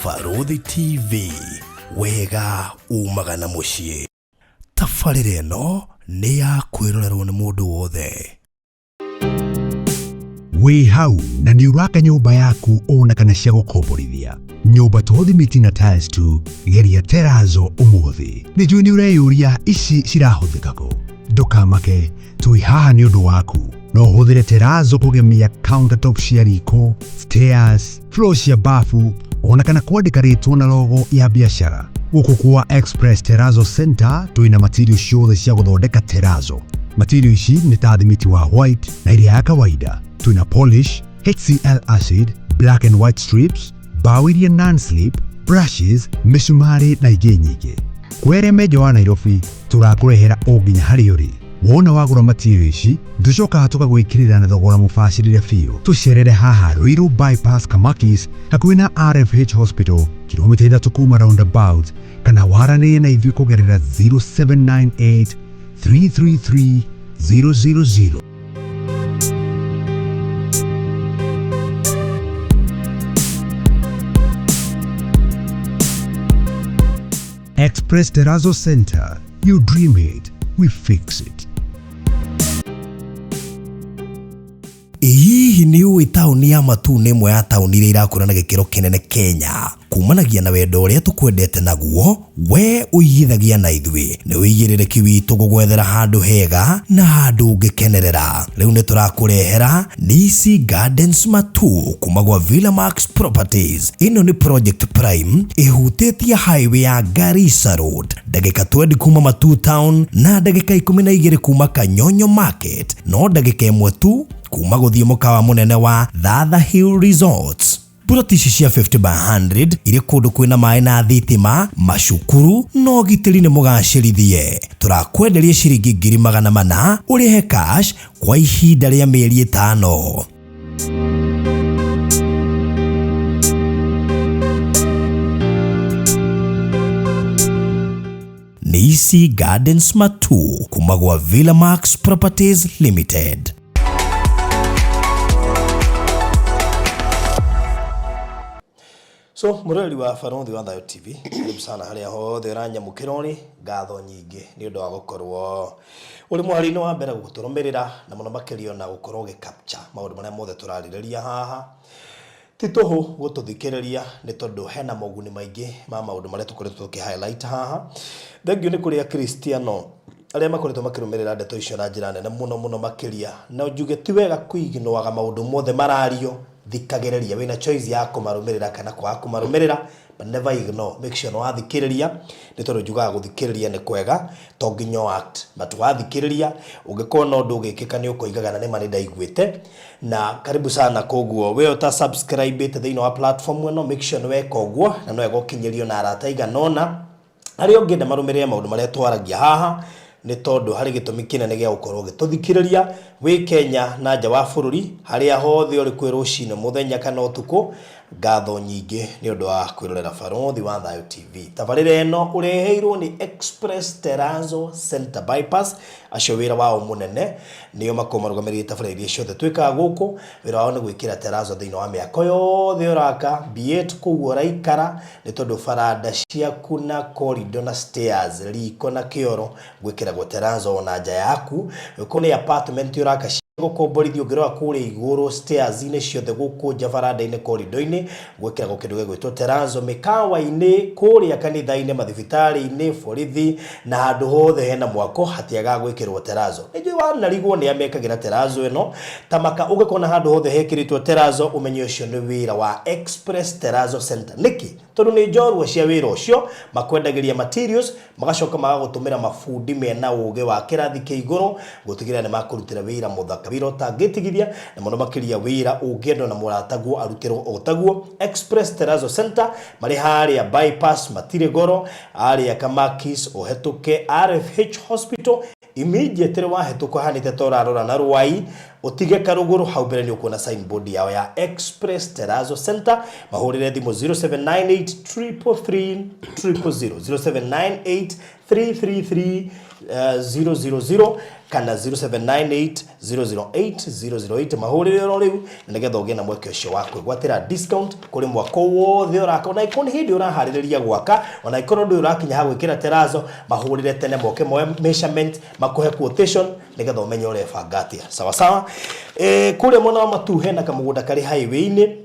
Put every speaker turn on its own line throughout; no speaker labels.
Barũthi TV, wega umaga na mũciĩ. Tabarĩra ĩno nĩ ya kwĩrorerwo nĩ mũndũ wothe.
Wĩ hau na nĩ ũraka nyũmba yaku ona kana cia gũkomborithia nyũmba to thimiti na tiles tu, geria terazo ũmũthĩ. Nĩ njũĩ nĩ ũreyũria ici cirahũthĩka kũ. Ndũkamake, twĩ haha nĩ ũndũ waku. No ũhũthĩre terazo kũgemia countertop cia riko, stairs, floor cia bafu ona kana kwandĩka rĩtwa na logo ya biacara. Gũkũ kwa Express Terrazzo Center twĩna material ciothe cia gũthondeka terrazzo. Material ici nĩ ta thimiti wa white na ĩrĩa ya kawaida. Twĩna polish, HCl acid, black and white strips, mbaũ iria non-slip, brushes, mĩcumarĩ na ingĩ nyingĩ. Kwĩ arĩa me nja wa Nairobi tũrakũrehera o nginya harĩa ũrĩ. Wona wagũra material ici tũcokaga tũkagwĩkĩrĩra na thogora mũbacĩrĩre biũ. Tũcerere haha Ruiru Bypass Kamakis hakuhĩ na RFH Hospital kilomita 3 kuma roundabout kana waranĩrie na ithuĩ kũgerera 0798 333 000. Express Terrazzo Center. You dream it, we fix it.
Ĩ hihi nĩ ũĩ taũni ya Matuu nĩ ĩmwe ya taũni iria irakũra na gĩkĩro kĩnene Kenya? Kumanagia na wendo ũrĩa tũkwendete naguo, we ũigithagia na ithuĩ. Nĩ ũigĩrĩrĩki witũ gũgwethera handũ hega na handũ ũngĩkenerera. Rĩu nĩ tũrakũrehera Nisi Gardens Matuu kuma gwa Villa Max Properties. Ĩno nĩ project prime ĩhutĩtie highway ya Garissa Road, ndagĩka 20 kuma Matuu Town na ndagĩka 12 kuma Kanyonyo Market, no ndagĩka 1 tu kuma gũthiĩ mũkawa mũnene wa Thatha Hill Resorts. Ploti ici cia 50 by 100 irĩ kũndũ kwĩna maĩ na thitima, macukuru na ũgitĩri nĩ mũgacĩrithie. Tũrakwenderia ciringi 400,000 ũrĩhe cash kwa ihinda rĩa mĩeri 5. Nisi Gardens Matuu kuma gwa Villa Max Properties Limited. So mũroreri wa Barũthi wa Thayũ TV, karibu sana harĩa hothe ũranyamũkĩra ũrĩ, ngatho nyingĩ nĩ ũndũ wa gũkorwo ũrĩ mũhari-inĩ wa mbere gũtũrũmĩrĩra na mũno makĩria ona gũkorwo ũgĩ capture maũndũ marĩa mothe tũrarĩrĩria haha. Ti tũhũ gũtũthikĩrĩria nĩ tondũ hena moguni maingĩ ma maũndũ marĩa tũkoretwo tũkĩ highlight haha. Thengiũ nĩ kũrĩ Akristiano arĩa makoretwo makĩrũmĩrĩra ndeto icio na njĩra nene mũno mũno makĩria. Na njuge ti wega kũiginũaga maũndũ mothe marario, thikagĩrĩria. Wĩna choice ya kũmarũmĩrĩra kana kwaga kũmarũmĩrĩra, but never ignore. Make sure nĩ wathikĩrĩria nĩ tondũ njugaga gũthikĩrĩria nĩ kwega, to nginya ũ act, but wathikĩrĩria ũngĩkona ũndũ ũgĩkĩka nĩ ũkoigaga na nĩma nĩ ndaiguĩte. Na karibu sana. Koguo we ũta subscribe thĩinĩ wa platform ĩno, make sure nĩ weka ũguo na no wega ũkinyĩrio na arata aigana ũna arĩa ũngĩenda marũmĩrĩre maũndũ marĩa twaragia haha, nĩ tondũ harĩ gĩtũmi kĩnene gĩa gũkorwo ũgĩtũthikĩrĩria wĩ Kenya na nja wa bũrũri, harĩa hothe ũrĩ, kwĩ rũcinĩ, mũthenya kana ũtukũ. Ngatho nyingĩ nĩ ũndũ wa kwĩrorera Barũthi wa Thayũ TV. Tabarĩra ĩno ũreheirwo nĩ Express Terrazzo Center Bypass, acio wĩra wao mũnene nĩo makoragwo marũgamĩrĩire tabarĩra iria ciothe twĩkaga gũkũ. Wĩra wao nĩ gwĩkĩra terrazzo thĩinĩ wa mĩako yothe ũraka, be it kũu ũraikara, nĩ tondũ baranda ciaku na corridor na stairs, riko na kĩoro gwĩkĩragwo terrazzo ona nja yaku. Ũngĩkorwo nĩ apartment ũraka gũkomborithio, ũngĩrora kũrĩa igũrũ stairs-inĩ ciothe, gũkũ nja baranda-inĩ, corridor-inĩ, gwĩkĩragwo kĩndũ gĩgwĩtwo terrazzo. Mĩkawa-inĩ, kũrĩa kanitha-inĩ, mathibitarĩ-inĩ, borithi na handũ hothe hena mwako hatiagaga gwĩkĩrwo terrazzo. Nĩ njũĩ wanarigwo nĩ a mekagĩra terrazzo ĩno. Tamaka ũngĩkona handũ hothe hekĩrĩtwo terrazzo, ũmenye ũcio nĩ wĩra wa Express Terrazzo Center. Nĩkĩ? Tondũ nĩ njorua cia wĩra ũcio, makwendagĩria materials, magacoka magagũtũmĩra mabundi mena ũgĩ wa kĩrathi kĩa igũrũ gũtigĩrĩra nĩ makũrutĩra wĩra mũthaka, wĩra ũtangĩtigithia, na mũno makĩria wĩra ũngĩendwo na mũrataguo arutĩrwo o taguo. Express Terrazzo Center marĩ harĩa bypass, matirĩ goro, harĩa Kamakis ũhetũke RFH Hospital immediately, wahĩtũka ũhanĩte ta ũrarora na rwai, ũtige karũgũrũ hau mbere nĩ ũkuona signboard yao ya Express Terrazzo Center. Mahũrĩre thimũ 0798 333 000, 0798 333 000 kana 0798 008 008. Mahũrĩre oro rĩu na nĩgetha ũgĩe na mweke ũcio wa kwĩgwatĩra discount kũrĩ mwako wothe ũraka, ona ĩkorwo nĩ hĩndĩ ũraharĩrĩria gwaka, ona ĩkorwo ndũĩ ũrakinya ha gwĩkĩra terazo, mahũrĩre tene moke moe measurement, makũhe quotation nĩgetha ũmenye ũrebanga atĩa. Sawa sawa. Kũrĩa mwena wa Matuu hena kamũgũnda karĩ highway-inĩ,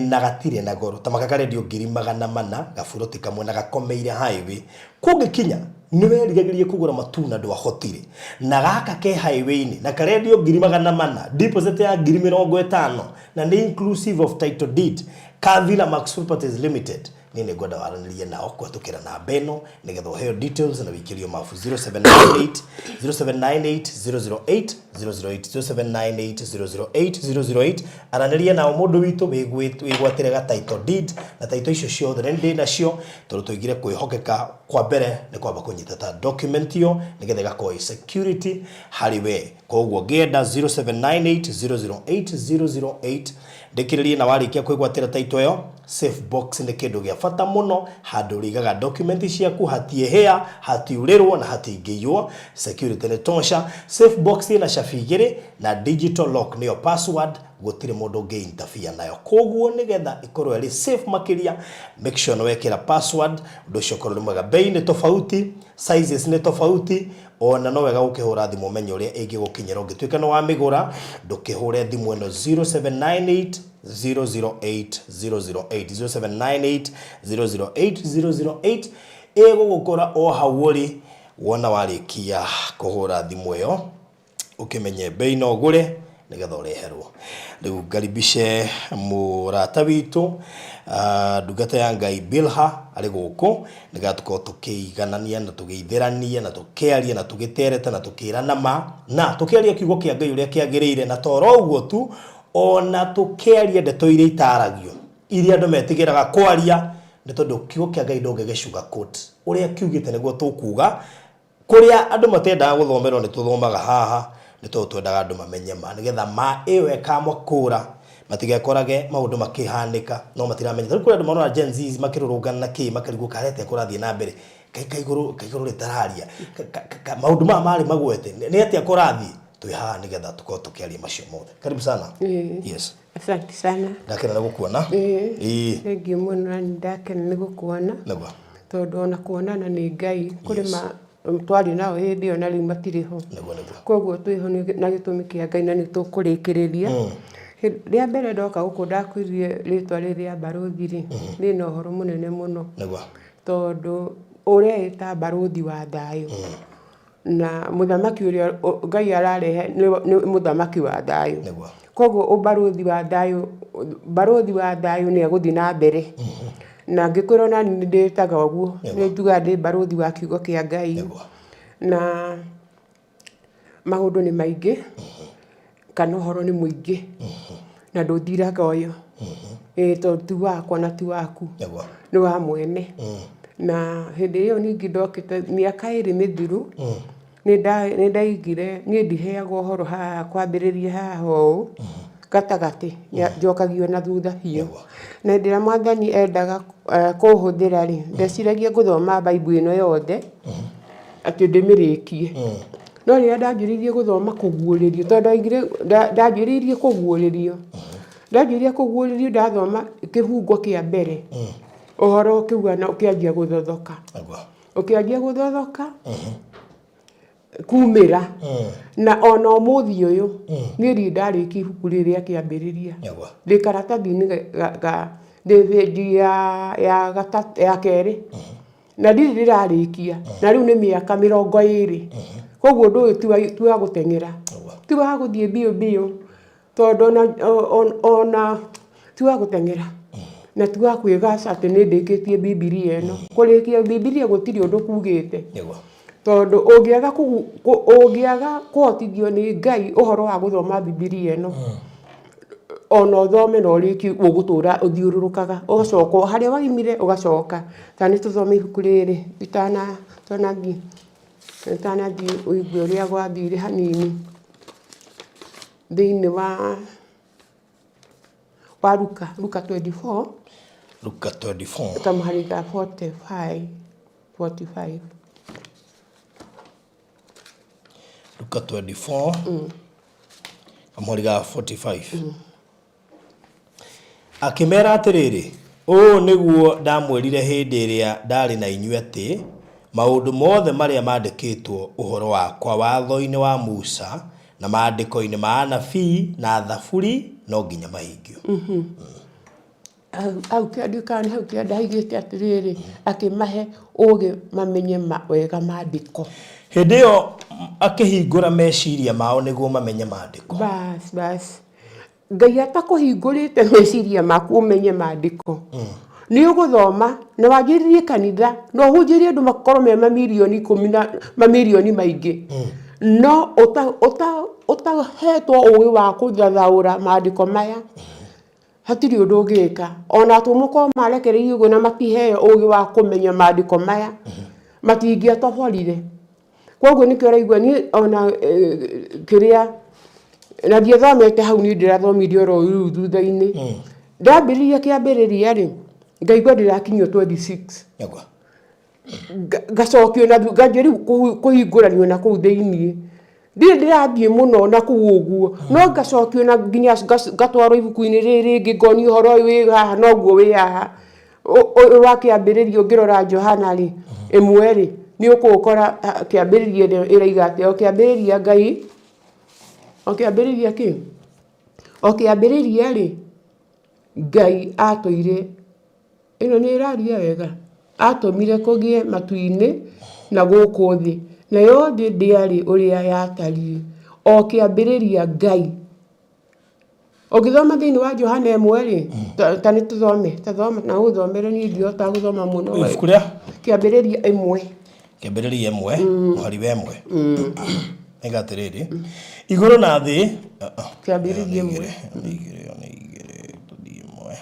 na gatirĩ na goro ta maka karendio 400,000, gaburoti kamwe na gakomeire highway. Kũngĩkinya nĩ werigagĩria kũgũra Matuu na ndwahotire, na gaka ke highway-inĩ na karendio 400,000, deposit ya 50,000, na nĩ inclusive of title deed, ka Villa Max Properties Limited. Niĩ nĩ ngwenda waranĩrie nao kũhetũkĩra namba ĩno nĩgetha ũheo details na wĩikĩrio mabu: 0798 0798 008 008, 0798 008 008. Aranĩria nao, mũndũ witũ, wĩgwatĩre ga title deed na title icio ciothe nĩ ndĩ nacio, tondũ tũigire kwĩhokeka kwa mbere nĩ kwamba kũnyita ta document ĩyo nĩgetha ĩgakorwo ĩ security harĩ we. Koguo ngĩenda 0798 008 008, ndĩkĩrĩrie. Na warĩkia kwĩgwatĩra title ĩyo, safe box nĩ kĩndũ gĩa bata mũno, handũ ũrĩigaga document ciaku, hatiĩhĩa, hatiurĩrwo na hatingĩiywo, security nĩ tosha. Safe box ĩna cabi igĩrĩ na digital lock, nĩyo password, gũtirĩ mũndũ ũngĩ interfere nayo. Koguo nĩgetha ĩkorwo ĩrĩ safe makĩria, make sure nĩ wekĩra password, ũndũ ũcio ũkorwo nĩ mwega. Bei nĩ tofauti, sizes nĩ tofauti, ona no wega gũkĩhũra thimũ ũmenye ũrĩa ĩngĩgũkinyĩra. Ũngĩtuĩka nĩ wamĩgũra, ndũkĩhũre thimũ ĩno: 0798 008 008, 0798 008 008. Ĩgũgũkora o hau ũrĩ. Wona warĩkia kũhũra thimũ ĩyo, ũkĩmenye bei no ũgũre nĩgetha ũreherwo. Rĩu ngaribishe mũrata witũ, ndungata ya Ngai Bilha arĩ gũkũ, nĩgetha tũkorwo tũkĩiganania na tũgĩithĩrania na tũkĩaria na tũgĩtereta na tũkĩrana ma na tũkĩaria kiugo kĩa Ngai ũrĩa kĩagĩrĩire, na toro ũguo tu, ona tũkĩaria ndeto iria itaragio, iria andũ metigĩraga kwaria, nĩ tondũ kiugo kĩa Ngai ndũngĩgĩcuga quote. Ũrĩa kiugĩte nĩguo tũkuga. Kũrĩa andũ matendaga gũthomerwo nĩ tũthomaga haha, nĩ tondũ twendaga andũ mamenye ma, nĩgetha ma ĩyo ĩkamakũra, matigekorage maũndũ makĩhanĩka no matiramenya. Tarĩu kũrĩ andũ marona Gen Z makĩrũrũngana na kĩ, makarigwo karĩ atĩa kũrathiĩ na mbere, kaĩ kaigũrũ kaigũrũ rĩtararia. Maũndũ maya marĩ magwete nĩ atĩa kũrathiĩ. Twĩ haha nĩgetha tũkorwo tũkĩaria macio mothe. Karibu sana. Yes.
Asante sana.
Ndakena nĩ gũkuona.
Thengiũ mũno, na nĩ ndakena nĩ gũkuona, tondũ ona kuonana nĩ Ngai. Kũrĩ ma twarĩ nao hĩndĩ ĩyo na rĩu matirĩ ho.
Nĩguo nĩguo.
Koguo twĩho na gĩtũmi kĩa Ngai na nĩ tũkũrĩkĩrĩria. Rĩa mbere ndoka gũkũ ndakwĩrire rĩtwa rĩrĩ rĩa barũthi rĩ, rĩna ũhoro mũnene mũno, tondũ ũreĩta barũthi wa thayũ, na mũthamaki ũrĩa Ngai ararehe nĩ mũthamaki wa thayũ. Koguo ũbarũthi wa thayũ, barũthi wa thayũ nĩ egũthiĩ na mbere. Na ngĩkwĩra ona niĩ nĩ ndĩĩtaga ũguo, nĩ njugaga ndĩ barũthi wa kiugo kĩa Ngai. Na maũndũ nĩ maingĩ, kana ũhoro nĩ mũingĩ, na ndũthiraga ũyũ. Ĩĩ, tondũ ti wakwa na ti waku, nĩ wa mwene. Na hĩndĩ ĩyo ningĩ ndokĩte mĩaka 2 mĩthiru, nĩ ndaigire niĩ ndiheagwo ũhoro haha kwambĩrĩria haha ũũ gatagatĩ, njokagio na thutha biũ. Na hĩndĩ ĩrĩa Mwathani endaga kũhũthĩra rĩ, ndeciragia ngũthoma Bible ĩno yothe atĩ ndĩmĩrĩkie. No rĩrĩa ndanjĩrĩirie gũthoma kũguũrĩrio, tondũ ndaigire ndanjĩrĩirie kũguũrĩrio, ndanjĩrĩria kũguũrĩrio, ndathoma kĩbungo kĩa mbere, ũhoro ũkĩuga na ũkĩanjia gũthothoka, ũkĩanjia gũthothoka kumĩra. Na ona ũmũthĩ ũyũ niĩ ndirĩ ndarĩkia ibuku rĩrĩ rĩa Kĩambĩrĩria. Ndĩ karatathi-inĩ ga ndĩ page ya kerĩ na ndirĩ ndĩrarĩkia, na rĩu nĩ mĩaka 20. Koguo ũndũ ũyũ ti wa gũteng'era, ti wa gũthiĩ mbio mbio, tondũ ona ti wa gũteng'era na ti wa kwĩgaca atĩ nĩ ndĩkĩtie Bibilia ĩno. Kũrĩkia Bibilia gũtirĩ ũndũ kugĩte, tondũ ũngĩaga kũhotithio nĩ Ngai ũhoro wa gũthoma Bibilia ĩno, ona ũthome na ũrĩkie, ũgũtũra ũthiũrũrũkaga, ũgacoka o harĩa waimire ũgacoka. Ta nĩ tũthome ibuku rĩrĩ itanathiĩ ũigue ũrĩa gwathire hanini thĩinĩ wa Luka, Luka 24.
Luka 24.
Kamũhari ka 45, 45.
Luka 24 kamũhari ga 45. Akĩmeera atĩrĩrĩ, Ũũ nĩguo ndamwĩrire hĩndĩ ĩrĩa ndaarĩ na inyuĩ atĩ, maũndũ mothe marĩa maandĩkĩtwo ũhoro wakwa Watho-inĩ wa Musa na maandĩko-inĩ ma Anabii na Thaburi no nginya mahingio.
Hau kĩandĩka hau kĩanda haigĩte atĩrĩrĩ, akĩmahe ũũgĩ mamenye wega maandĩko.
Hĩndĩ ĩyo akĩhingũra meciria mao nĩguo mamenye maandĩko.
Bas, bas. Ngai atakũhingũrĩte meciria maku ũmenye maandĩko nĩ ũgũthoma na wanjĩrĩrie kanitha na ũhunjĩrie andũ makorwo me mamirioni ikũmi na mamirioni maingĩ no ũtahetwo ũgĩ wa kũthathaũra maandĩko maya hatirĩ ũndũ ũngĩka. Ona atũmwo korwo marekereirio ũguo na matiheo ũgĩ wa kũmenya maandĩko maya matingĩatoborire. Koguo nĩkĩo ũraigua niĩ ona kĩrĩa na ndiathomete hau niĩ ndĩrathomire oro rĩu thutha-inĩ. Ndambĩrĩria kĩambĩrĩria rĩ, ngaigua ndĩrakinyio 26.
Nĩguo.
Ngacokio na thutha nganjia rĩu kũhingũranio na kũu thĩiniĩ. Ndirĩ ndĩrathiĩ mũno na kũu ũguo, no ngacokio na nginya ngatwarwo ibuku-inĩ rĩrĩ rĩngĩ ngonio ũhoro ũyũ wĩ haha noguo wĩ haha. Ũyũ wa kĩambĩrĩria ũngĩrora Johana rĩ, ĩmwe rĩ, nĩ ũkũũkora kĩambĩrĩria ĩrĩa ĩroiga atĩa, o kĩambĩrĩria Ngai, o kĩambĩrĩria kĩ? O kĩambĩrĩria rĩ, Ngai atũire, ĩno nĩ ĩraria wega? Atũmire kũgĩe matu-inĩ na gũkũ thĩ, nayo thĩ ndĩarĩ ũrĩa yatariĩ, o kĩambĩrĩria Ngai. Ũngĩthoma thĩinĩ wa Johana ĩmwe rĩ, ta nĩ tũthome, ta thoma na ũthomere niĩ ndihota gũthoma mũno.
Ibuku rĩa?
Kĩambĩrĩria ĩmwe.
Kĩambĩrĩria ĩmwe, mũhari wa ĩmwe. Ĩga atĩrĩrĩ, igũrũ na thĩ.
Kĩambĩrĩria ĩmwe.
Nĩ igĩrĩ, nĩ igĩrĩ, tũthiĩ ĩmwe.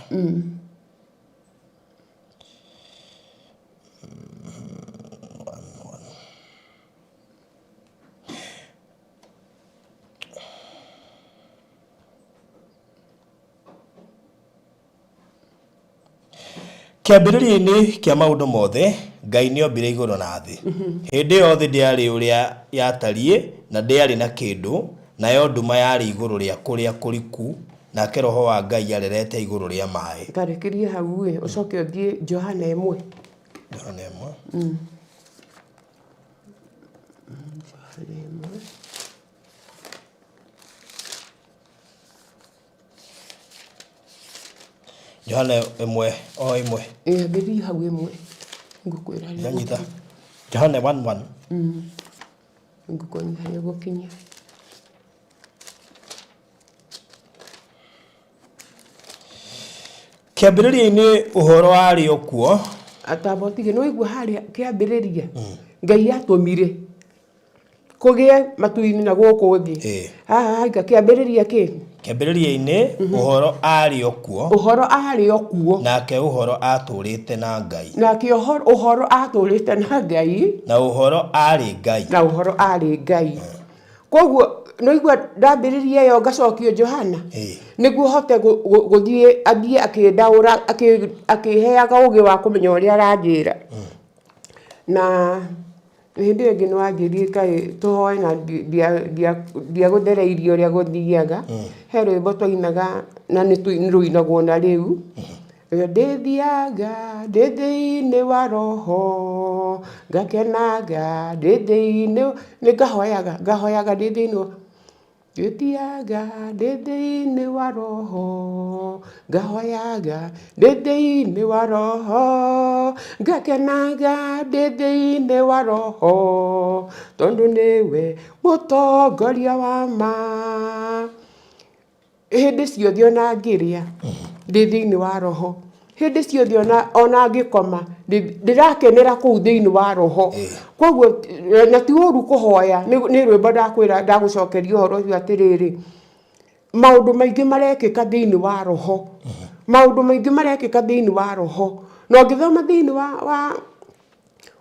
Kĩambĩrĩria-inĩ kĩa maũndũ mothe, Ngai nĩ ombire igũrũ na thĩ. Hĩndĩ ĩyo thĩ ndĩarĩ ũrĩa yatariĩ na ndĩarĩ na kĩndũ, nayo nduma yarĩ igũrũ rĩa kũrĩa kũriku, nake Roho wa Ngai arerete igũrũ rĩa maĩ.
Tarĩkĩria hau ĩ, ũcoke ũthiĩ Johana ĩmwe.
Johana ĩmwe.
Johana ĩmwe.
Johana ĩmwe o ĩmwe.
Ĩ ambĩrĩria hau ĩmwe. Ngũkwĩra harĩa
Ndanyita. Johana 1:1.
Ngũkuonia harĩa ũgũkinya.
Kĩambĩrĩria-inĩ ũhoro warĩ o kuo.
Atamba ũtige nĩ waigua harĩa kĩambĩrĩria Ngai atũmire kũgĩe matu-inĩ na gũkũ thĩ. Haha haika kĩambĩrĩria kĩ?
Kĩambĩrĩria-inĩ ũhoro aarĩ o kuo.
Ũhoro aarĩ o kuo.
Nake ũhoro aatũũrĩte na Ngai.
Nake ũhoro aatũũrĩte na Ngai.
Na ũhoro aarĩ Ngai.
Na ũhoro aarĩ Ngai. Koguo nĩwaigua ndambĩrĩria ĩyo ngacokio Johana nĩguo hote gũthiĩ athiĩ akĩndaũra akĩheaga ũgĩ wa kũmenya ũrĩa aranjĩra. Na hĩndĩ ĩyo ĩngĩ nĩwanjĩrire kaĩ tũhoe na ndiagũthereirie ũrĩa gũthiaga. He rwĩmbo twainaga na nĩ rũinagwo na rĩu. Ndĩthiaga ndĩ thĩinĩ wa roho, ngakenaga ndĩ thĩinĩ, nĩ ngahoyaga, ngahoyaga ndĩ thĩinĩ wa, ndĩthiaga ndĩ thĩinĩ wa roho, ngahoyaga ndĩ thĩinĩ wa roho, ngakenaga ndĩ thĩinĩ wa roho, tondũ nĩwe mũtongoria wa ma. Hĩndĩ ciothe ona ngĩrĩa ndĩ thĩinĩ wa roho, hĩndĩ ciothe ona ngĩkoma ndĩrakenera kũu thĩinĩ wa roho. Koguo na ti ũru kũhoya, nĩ rwĩmbo ndakwĩra ndagũcokeria ũhoro ũcio atĩrĩrĩ, maũndũ maingĩ marekĩka thĩinĩ wa roho, maũndũ maingĩ marekĩka thĩinĩ wa roho. Na ũngĩthoma thĩinĩ wa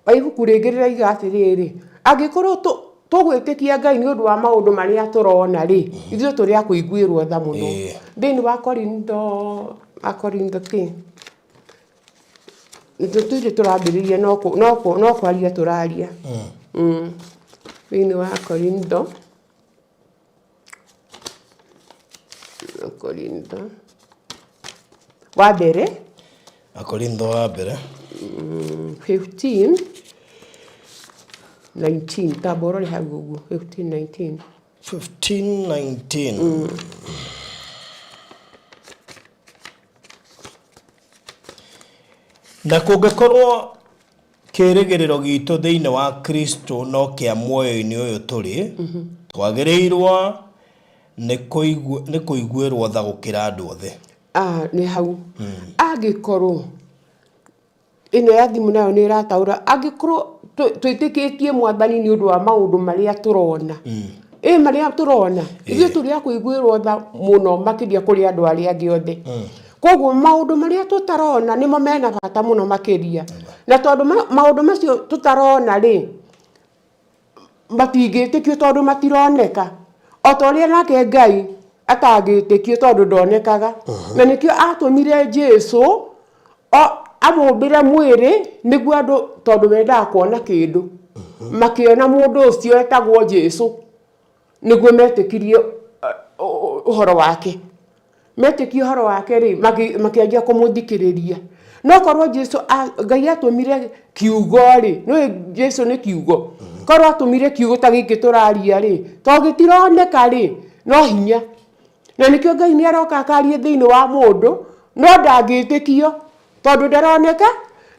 wa ibuku rĩngĩ rĩroiga atĩrĩrĩ, angĩkorwo tũgwĩtĩkia Ngai nĩ ũndũ wa maũndũ marĩa tũrona rĩ, ithuĩ tũrĩ a kũiguĩrwo tha mũno. Thĩinĩ wa Korintho, Akorintho kĩ? Tũtirĩ tũrambĩrĩria no kwaria tũraria. Thĩinĩ wa Korintho. Akorintho wa mbere.
Akorintho wa mbere.
15 19, tamba ũrore hau ũguo, 15 19.
15 19. Na kũngĩkorwo kĩĩrĩgĩrĩro gitũ thĩinĩ wa Kristo no kĩa muoyo-inĩ ũyũ tũrĩ, twagĩrĩirwo nĩ kũiguĩrwo tha gũkĩra andũ othe.
Ah, nĩ hau. Angĩkorwo ĩno ya thimũ nayo nĩ ĩrataũra, angĩkorwo twĩtĩkĩtie Mwathani nĩ ũndũ wa maũndũ marĩa tũrona, ĩ marĩa tũrona, ithuĩ tũrĩ a kũiguĩrwo tha mũno makĩria kũrĩ andũ arĩa angĩ othe. Koguo maũndũ marĩa tũtarona nĩmo mena bata mũno makĩria, na tondũ maũndũ macio tũtarona rĩ, matingĩtĩkio tondũ matironeka, o ta ũrĩa nake Ngai atangĩtĩkio tondũ ndonekaga. Na nĩkĩo atũmire Jesu amũmbĩre mwĩrĩ nĩguo andũ, tondũ mendaga kuona kĩndũ, makĩona mũndũ ũcio etagwo Jesu, nĩguo metĩkirie ũhoro wake. Metĩkia ũhoro wake rĩ, makĩanjia kũmũthikĩrĩria. No korwo Jesu Ngai atũmire kiugo rĩ, nĩũĩ Jesu nĩ kiugo, korwo atũmire kiugo ta gĩkĩ tũraria rĩ, tondũ gĩtironeka rĩ, no hinya. Na nĩkĩo Ngai nĩ aroka akaria thĩinĩ wa mũndũ, no ndangĩtĩkio tondũ ndaroneka,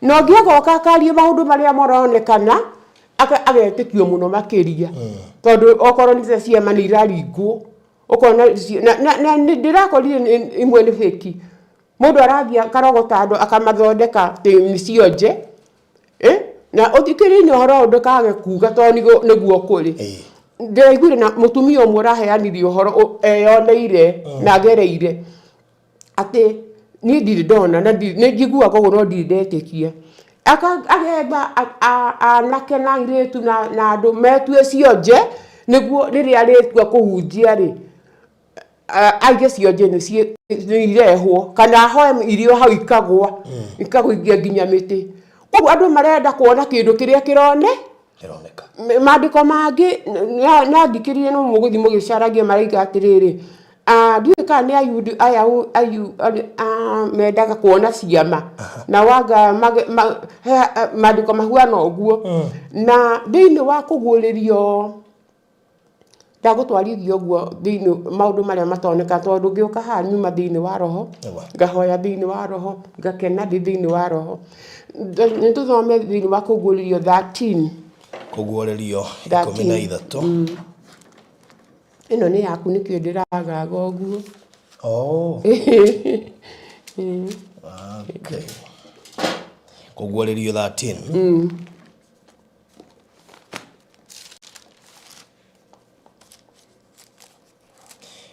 na ũngĩ agoka akaria maũndũ marĩa maronekana, agetĩkio mũno makĩria, tondũ okorwo nĩ ta ciama nĩ iraringwo, ũkona na nĩ ndĩrakorire imwe nĩ fake. Mũndũ arathiĩ akarogota andũ akamathondeka atĩ nĩ cionje, na ũthikĩrĩrie ũhoro ũyũ ndũkage kuga tondũ nĩguo kũrĩ. Ndĩraiguire na mũtumia ũmwe ũraheanire ũhoro eyoneire na agereire, atĩ niĩ ndirĩ ndona na nĩ njiguaga ũguo no ndirĩ ndetĩkia. Agetha anake na airĩtu na andũ metue cionje, nĩguo rĩrĩa arĩtua kũhunjia rĩ, aige cionje nĩ irehwo, kana ahoe irio hau ikagwa, ikagũithia nginya mĩtĩ. Koguo andũ marenda kuona kĩndũ kĩrĩa kĩrone
kĩroneka.
Maandĩko mangĩ na thikĩrĩria no mũgũthiĩ mũgĩcaragia, maraiga atĩrĩrĩ, ndiũĩ kana nĩ Ayundi aya mendaga kuona ciama, na wanga maandĩko mahuana ũguo. Na thĩinĩ wa kũguũrĩrio, ndagũtwarithia ũguo thĩinĩ maũndũ marĩa matonekaga, tondũ ngĩũka haha nyuma thĩinĩ wa roho, ngahoya thĩinĩ wa roho, ngakena ndĩ thĩinĩ wa roho. Nĩ tũthome thĩinĩ wa Kũguũrĩrio 13.
Kũguũrĩrio 13.
Ĩno nĩ yaku, nĩkĩo ndĩragaga ũguo.
Oh. Okay. Kũguũrĩrio 13.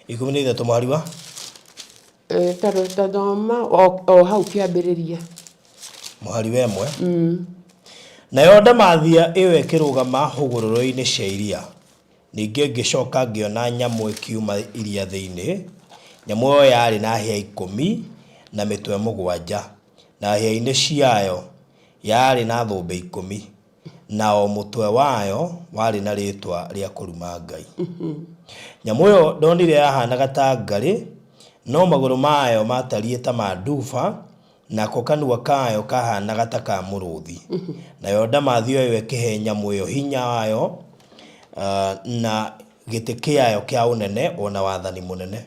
13 mũhari wa
Ta thoma o hau kĩambĩrĩria.
Mũhari wa 1. Nayo ndamathia ĩyo ĩkĩrũgama hũgũrũrũ-inĩ cia iria. Ningĩ ngĩcoka ngĩona nyamũ ĩkiuma iria thĩinĩ. Nyamũ ĩyo yarĩ na hĩa 10 na mĩtwe 7, na hĩa-inĩ ciayo yarĩ na thũmbĩ 10, na o mũtwe wayo warĩ na rĩĩtwa rĩa kũruma Ngai. Nyamũ ĩyo ndonire yahaanaga ta ngarĩ, no magũrũ mayo maatariĩ ta ma nduba, nako kanua kayo kahaanaga ta ka mũrũthi. Nayo ndamathia ĩyo ĩkĩhe nyamũ ĩyo hinya wayo, na gĩtĩ kĩayo kĩa ũnene, o na wathani mũnene.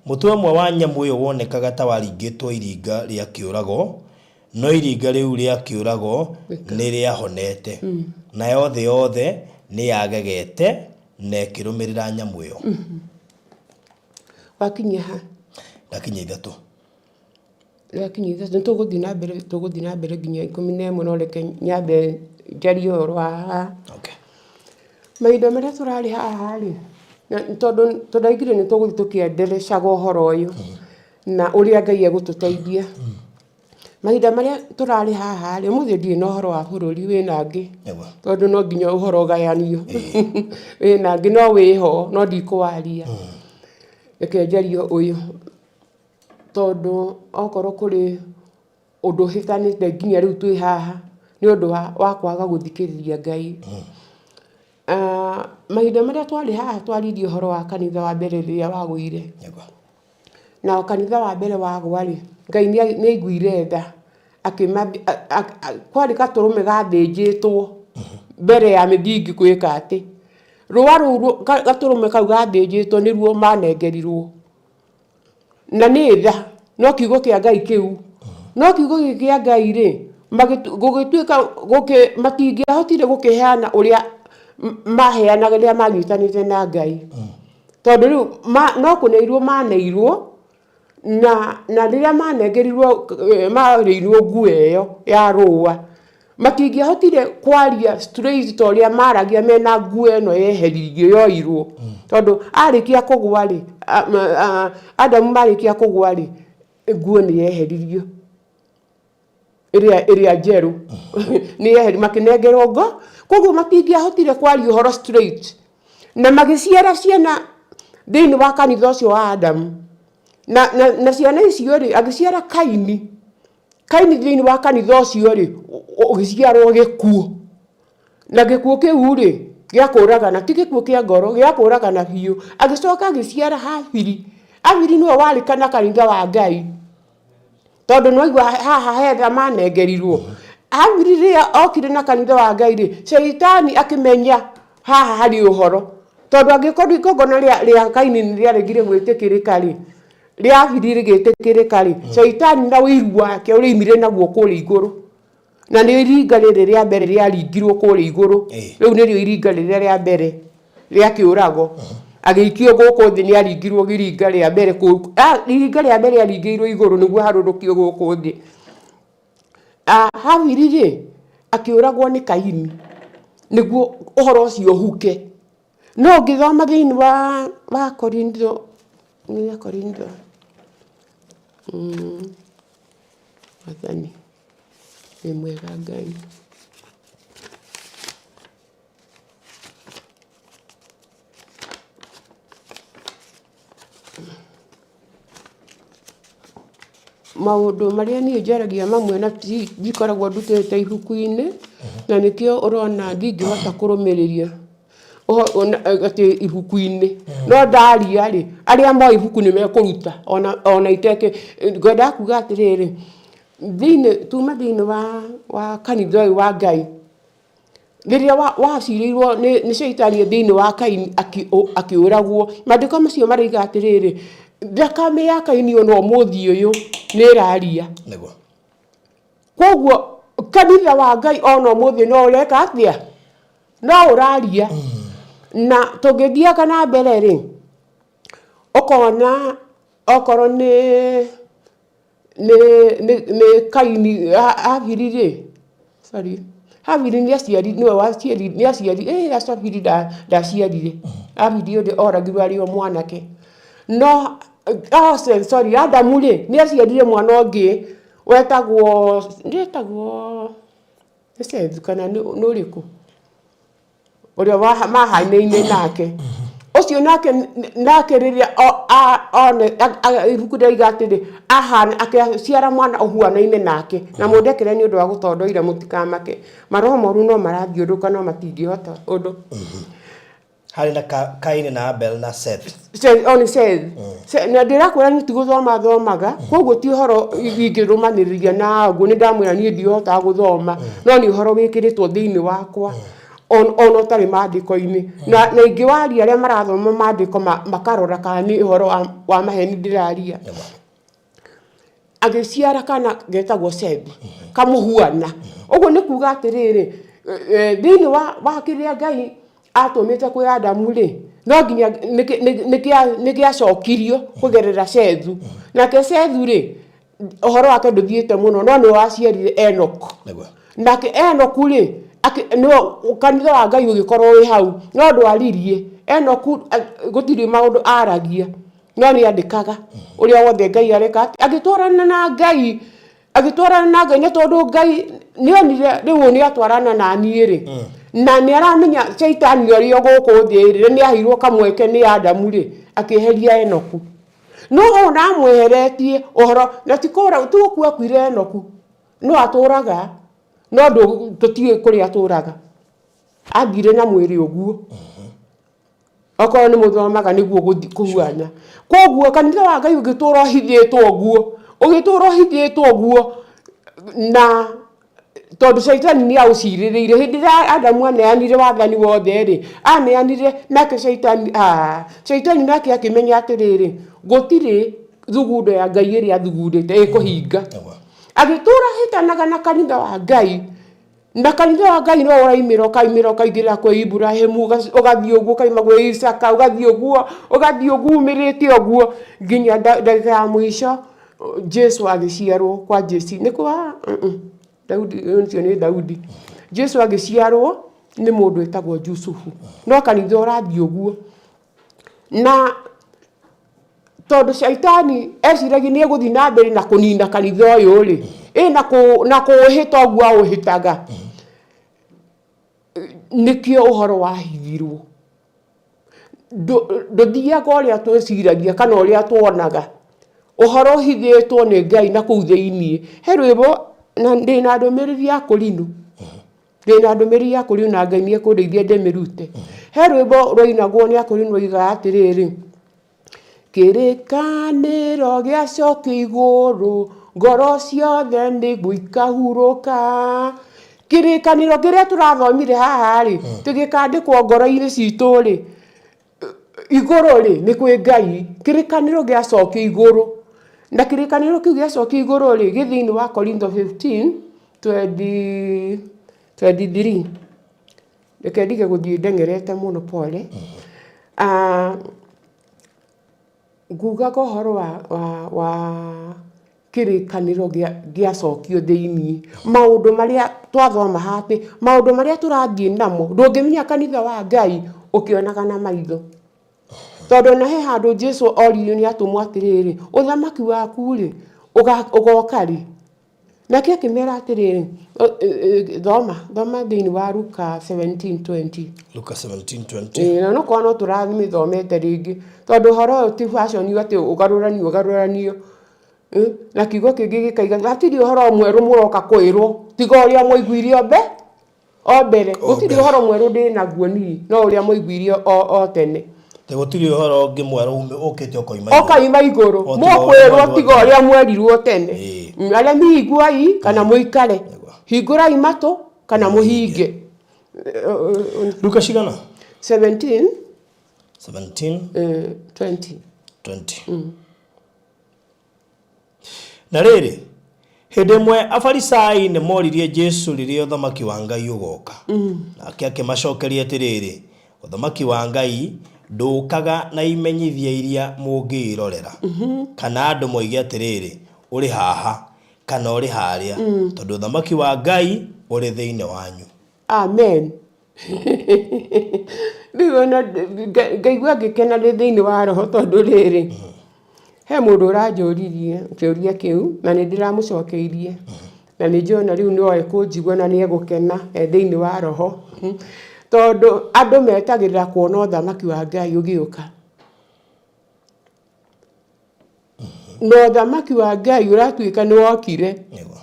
Mũtwe ũmwe wa nyamũ ĩyo wonekaga ta waringĩtwo iringa rĩa kĩũrago, no iringa rĩu rĩa kĩũrago nĩ rĩahonete. Nayo thĩ yothe nĩ yagegete na ĩkĩrũmĩrĩra nyamũ ĩyo.
Wakinyia ha?
Ndakinyia 3.
Ndakinyia 3, nĩ tũgũthiĩ na mbere, tũgũthiĩ na mbere nginya 11, no reke nyambe njarie ũhoro wa haha. Mahinda marĩa tũrarĩ haha rĩ, tondũ tũraigire nĩ tũgũthiĩ tũkĩenderecaga ũhoro ũyũ na ũrĩa Ngai egũtũteithia. Mahinda marĩa tũrarĩ haha rĩ, ũmũthĩ ndirĩ na ũhoro wa bũrũri, wĩna angĩ, tondũ no nginya ũhoro ũgayanio. Wĩna angĩ no wĩho no ndikũwaria. Reke njarie ũyũ, tondũ okorwo kũrĩ ũndũ ũhĩtanĩte nginya rĩu twĩ haha, nĩ ũndũ wa kwaga gũthikĩrĩria Ngai. Mahinda marĩa twarĩ haha twaririe ũhoro wa kanitha wa mbere rĩrĩa wagũire. Na kanitha wa mbere wagwa rĩ, Ngai nĩ aiguire tha, kwarĩ gatũrũme gathĩnjĩtwo mbere ya mĩthingi gwĩka atĩ, rũa rũu gatũrũme kau gathĩnjĩtwo nĩruo manengerirwo. Na nĩ tha, no kiugo kĩa Ngai kĩu. No kiugo gĩkĩ kĩa Ngai rĩ, gũgĩtuĩka matingĩahotire gũkĩheana ũrĩa maheanaga rĩrĩa manyitanĩte na Ngai. Tondũ rĩu no kũneirwo maneirwo, na rĩrĩa manengerirwo marĩirwo nguo ĩyo ya rũa, matingĩahotire kwaria straight ta ũrĩa maragia mena nguo ĩno yeheririo yoirwo. Tondũ arĩkia kũgwa rĩ, Adamu marĩkia kũgwa rĩ, nguo nĩ yeheririo. Ĩrĩa ĩrĩa njerũ nĩ yeheri makĩnengerwo ngo koguo matingĩahotire kwaria ũhoro straight na magĩciara ciana thĩinĩ wa kanitha ũcio wa Adamu na ciana icio rĩ agĩciara Kaini. Kaini thĩinĩ wa kanitha ũcio rĩ ũgĩciarwo gĩkuũ na gĩkuũ kĩu rĩ gĩa kũragana ti gĩkuũ kĩa ngoro gĩa kũragana biũ. Agĩcoka agĩciara Habili. Habili nĩwe warĩ kana kanitha wa Ngai tondũ nĩwaigua haha hetha manengerirwo. Habili rĩrĩa okire na kanitha wa Ngai rĩ, Shaitani akĩmenya haha harĩ ũhoro, tondũ angĩkorwo igongona rĩa Kaini nĩ rĩaregire gwĩtĩkĩrĩka rĩ, rĩa Habili rĩgĩtĩkĩrĩka rĩ, Shaitani na ũiru wake ũrĩa oimire naguo kũrĩa igũrũ, na nĩ iringa rĩrĩ rĩa mbere rĩaringirwo kũrĩa igũrũ, rĩu nĩrĩo iringa rĩrĩa rĩa mbere rĩa kĩũrago, agĩikio gũkũ thĩ nĩ aringirwo iringa rĩa mbere kũu, iringa rĩa mbere rĩaringĩirwo igũrũ nĩguo harũrũkio gũkũ thĩ. Habili rĩ, akĩũragwo nĩ Kaini nĩguo ũhoro ũcio ũhuke. No ũngĩthoma thĩinĩ wa Korintho, nĩ Korintho, Mwathani wĩ mwega Ngai. Maũndũ marĩa niĩ njaragia mamwe na ndikoragwo ndutĩte ibuku-inĩ, na nĩkĩo ũrona ndingĩhota kũrũmĩrĩria atĩ ibuku-inĩ. No ndaria rĩ, arĩa moĩ ibuku nĩ mekũruta ona ngwendaga kuga atĩrĩrĩ, thĩinĩ tuma thĩinĩ wa kanitha ũyũ wa Ngai, Rĩrĩa wacirĩirwo nĩ caitani thĩinĩ wa Kaini akĩũragwo, maandĩko macio maroiga atĩrĩrĩ, thakame ya Kaini ona ũmũthĩ ũyũ nĩ ĩraria.
Nĩguo.
Koguo kanitha wa Ngai ona ũmũthĩ no ũreka atĩa? No ũraria. Na tũngĩthianga na mbere rĩ, ũkona okorwo nĩ nĩ nĩ nĩ Kaini Habili rĩ, sorry, Habili nĩ aciari nĩwe waciari nĩ aciari ĩ Habili ndaciarire, Habili ũrĩa oragirwo arĩ o mwanake. No sorry, Adamu rĩ, nĩ aciarire mwana ũngĩ wetagwo, wetagwo nĩ Sethu kana nĩ ũrĩkũ? Ũrĩa mahanaine nake. Ũcio nake nake rĩrĩa ibuku rĩroiga atĩrĩ, akĩciara mwana ũhuanaine nake. Na mũndekere nĩ ũndũ wa gũtondoira mũtikamake. Maroho moru no marathiũrũrũka no matingĩhota ũndũ.
Harĩ na Kaini na Abel na Seth.
Seth, oh, nĩ Seth. Na ndĩrakwĩra niĩ ti gũthoma thomaga, koguo ti ũhoro ingĩrũmanĩrĩria na ũguo, nĩ ndamwĩra niĩ ndihotaga gũthoma, no nĩ ũhoro wĩkĩrĩtwo thĩinĩ wakwa ona ũtarĩ maandĩko-inĩ. Na ingĩwaria arĩa marathoma maandĩko makarora kana nĩ ũhoro wa maheni ndĩraria. Agĩciara kana getagwo Sethu, kamũhuana. Ũguo nĩ kuga atĩrĩrĩ, thĩinĩ wa kĩrĩa Ngai atũmĩte kwĩ Adamu rĩ, no nginya nĩ gĩacokirio kũgerera Sethu. Nake Sethu rĩ, ũhoro wake ndũthiĩte mũno, no nĩwe waciarire Enoku. Nake Enoku rĩ, nĩwe kanitha wa Ngai ũgĩkorwo wĩ hau, no ndwaririe. Enoku gũtirĩ maũndũ aragia. No nĩ andĩkaga ũrĩa wothe Ngai areka atĩ agĩtwarana na Ngai, agĩtwarana na Ngai, nĩ tondũ Ngai nĩ onire rĩu ũyũ nĩ atwarana na niĩ rĩ, na nĩ aramenya caitani ũrĩa gũkũ thĩ rĩ, nĩ aheirwo kamweke nĩ Adamu rĩ, akĩeheria Enoku. No ona amweheretie ũhoro, na ti kũra, ti gũkua akuire Enoku, no atũraga, no tũtiũĩ kũrĩa atũraga. Athire na mwĩrĩ ũguo. Okorwo nĩ mũthomaga nĩguo kũhuana. Koguo kanitha wa Ngai ũngĩtũra ũhithĩtwo ũguo, ũgĩtũra ũhithĩtwo ũguo na tondũ caitani nĩ aũcirĩrĩire. Hĩndĩ ĩrĩa Adamu aneanire wathani wothe rĩ, aneanire nake caitani, caitani nake akĩmenya atĩrĩrĩ, gũtirĩ thugundo ya Ngai ĩrĩa athugundĩte ĩkũhinga. Agĩtũra ahĩtanaga na kanitha wa Ngai. Na kanitha wa Ngai no ũraimĩra ũkaimĩra ũkaingĩra kwĩ Iburahĩmu, ũgathiĩ ũguo ũkaima gwĩ Isaka, ũgathiĩ ũguo, ũgathiĩ ũguo umĩrĩte ũguo nginya ndagĩka ya mũico Jesu agĩciarwo kwa Jesi. Nĩ kwa Daudi, ũcio nĩ Daudi. Jesu agĩciarwo nĩ mũndũ wĩtagwo Jusufu. No kanitha ũrathiĩ ũguo. Na tondũ caitani eciragia nĩ egũthiĩ na mbere na kũnina kanitha ũyũ rĩ, ĩ na kũũhĩta ũguo aũhĩtaga, nĩkĩo ũhoro wahithirwo. Ndũthiaga ũrĩa twĩciragia kana ũrĩa tuonaga. Ũhoro ũhithĩtwo nĩ Ngai na kũu thĩiniĩ. He rwĩmbo na ndĩna ndũmĩrĩri ya kũrinũ. Ndĩna ndũmĩrĩri ya kũrinũ na Ngai nĩ ekũndeithia ndĩmĩrute. He rwĩmbo rwainagwo nĩ akũrinũ rwaigaga atĩrĩrĩ, Kĩrĩkanĩro gĩacokio igũrũ, ngoro ciothe nĩguo ikahurũka. Kĩrĩkanĩro kĩrĩa tũrathomire haha rĩ, gĩkandĩkwo ngoro-inĩ citũ rĩ, igũrũ rĩ, nĩ kwĩ Ngai. Kĩrĩkanĩro gĩacokio igũrũ. Na kĩrĩkanĩro kĩu gĩacokio igũrũ rĩ, gĩ thĩinĩ wa Korintho 15, 23. Reke ndige gũthiĩ ndeng'erete mũno pole. Ngugaga ũhoro wa kĩrĩkanĩro gĩacokio thĩiniĩ. Maũndũ marĩa twathoma haha atĩ, maũndũ marĩa tũrathiĩ namo, ndũngĩmenya kanitha wa Ngai ũkĩonaga na maitho. Tondũ ona he handũ Jesu oririo nĩ atũmwo atĩrĩrĩ, ũthamaki waku rĩ, ũgoka rĩ? Nake akĩmera atĩrĩrĩ, thoma, thoma thĩinĩ wa Luka 17:20.
Luka 17:20.
Ĩĩ, na nokorwo no tũramĩthomete rĩngĩ, tondũ ũhoro ũyũ ti fashion atĩ ũgarũranio ũgarũranio. Na kiugo kĩngĩ gĩkaiga hatirĩ ũhoro mwerũ mũroka kwĩrwo, tiga ũrĩa mwaiguire o mbe o mbere. Gũtirĩ ũhoro mwerũ ndĩ naguo niĩ, no ũrĩa mwaiguire o tene.
Atĩ gũtirĩ ũhoro ũngĩ mwerũ ũkĩte ũkoima igũrũ.
Ũkoima igũrũ.
O tiga ũrĩa
Mũkwĩrwo
mwerirwo
tiga
tene.
ũrĩa mwerirwo tene.
Ĩĩ.
Aremi higuai kana mũikare.
Nĩguo.
Hingũrai matũ kana mũhinge.
Luka cigana?
17,
17
20.
20. Na rĩrĩ, hĩndĩ ĩmwe Afarisai nĩ moririe Jesu rĩrĩa ũthamaki wa Ngai ũgoka. Nake akĩmacokeria atĩrĩrĩ, ũthamaki wa Ngai ndũũkaga na imenyithia iria mũngĩĩrorera, kana andũ moige atĩrĩrĩ, 'Ũrĩ haha, kana 'Ũrĩ harĩa, tondũ ũthamaki wa Ngai ũrĩ thĩinĩ wanyu.
Amen. Rĩu ona ngaigua ngĩkena ndĩ thĩinĩ wa roho tondũ rĩrĩ, he mũndũ ũranjũririe kĩũria kĩu na nĩ ndĩramũcokeirie na nĩ njũĩ ona rĩu no ekũnjigua na nĩ egũkena e thĩinĩ wa roho, tondũ andũ metagĩrĩra kuona ũthamaki wa Ngai ũgĩũka. Na ũthamaki wa Ngai ũratuĩka nĩ wokire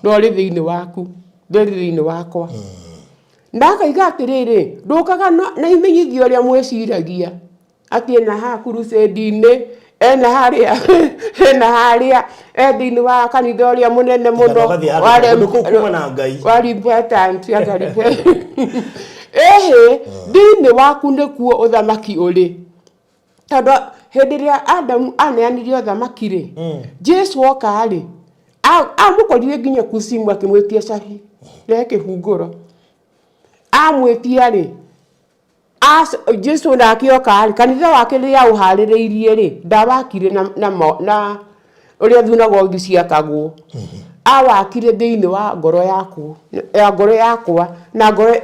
na ũrĩ thĩinĩ waku, ndũrĩ thĩinĩ wakwa. Na akaiga atĩrĩrĩ, ndũkaga na imenyithia ũrĩa mwĩciragia, atĩ ena haha crusade-inĩ, ena harĩa, ena harĩa, e thĩinĩ wa kanitha ũrĩa mũnene mũno
Kana ũgathiĩ handũ kũndũ kũu kuma na Ngai.
wa repentance, anga Ĩhĩ, thĩinĩ waku nĩkuo ũthamaki ũrĩ. Tondũ hĩndĩ ĩrĩa Adamu aneanire ũthamaki rĩ, Jesu oka rĩ, amũkorire nginya kucimu akĩmwĩtia cabi, rehe kĩhungũro. Amwĩtia rĩ, Jesu nake oka rĩ, kanitha wake rĩrĩa aũharĩrĩirie rĩ, ndawakire na ũrĩa thunagogi ciakagwo. Awakire thĩinĩ wa ngoro yaku, ya ngoro yakwa, na ngoro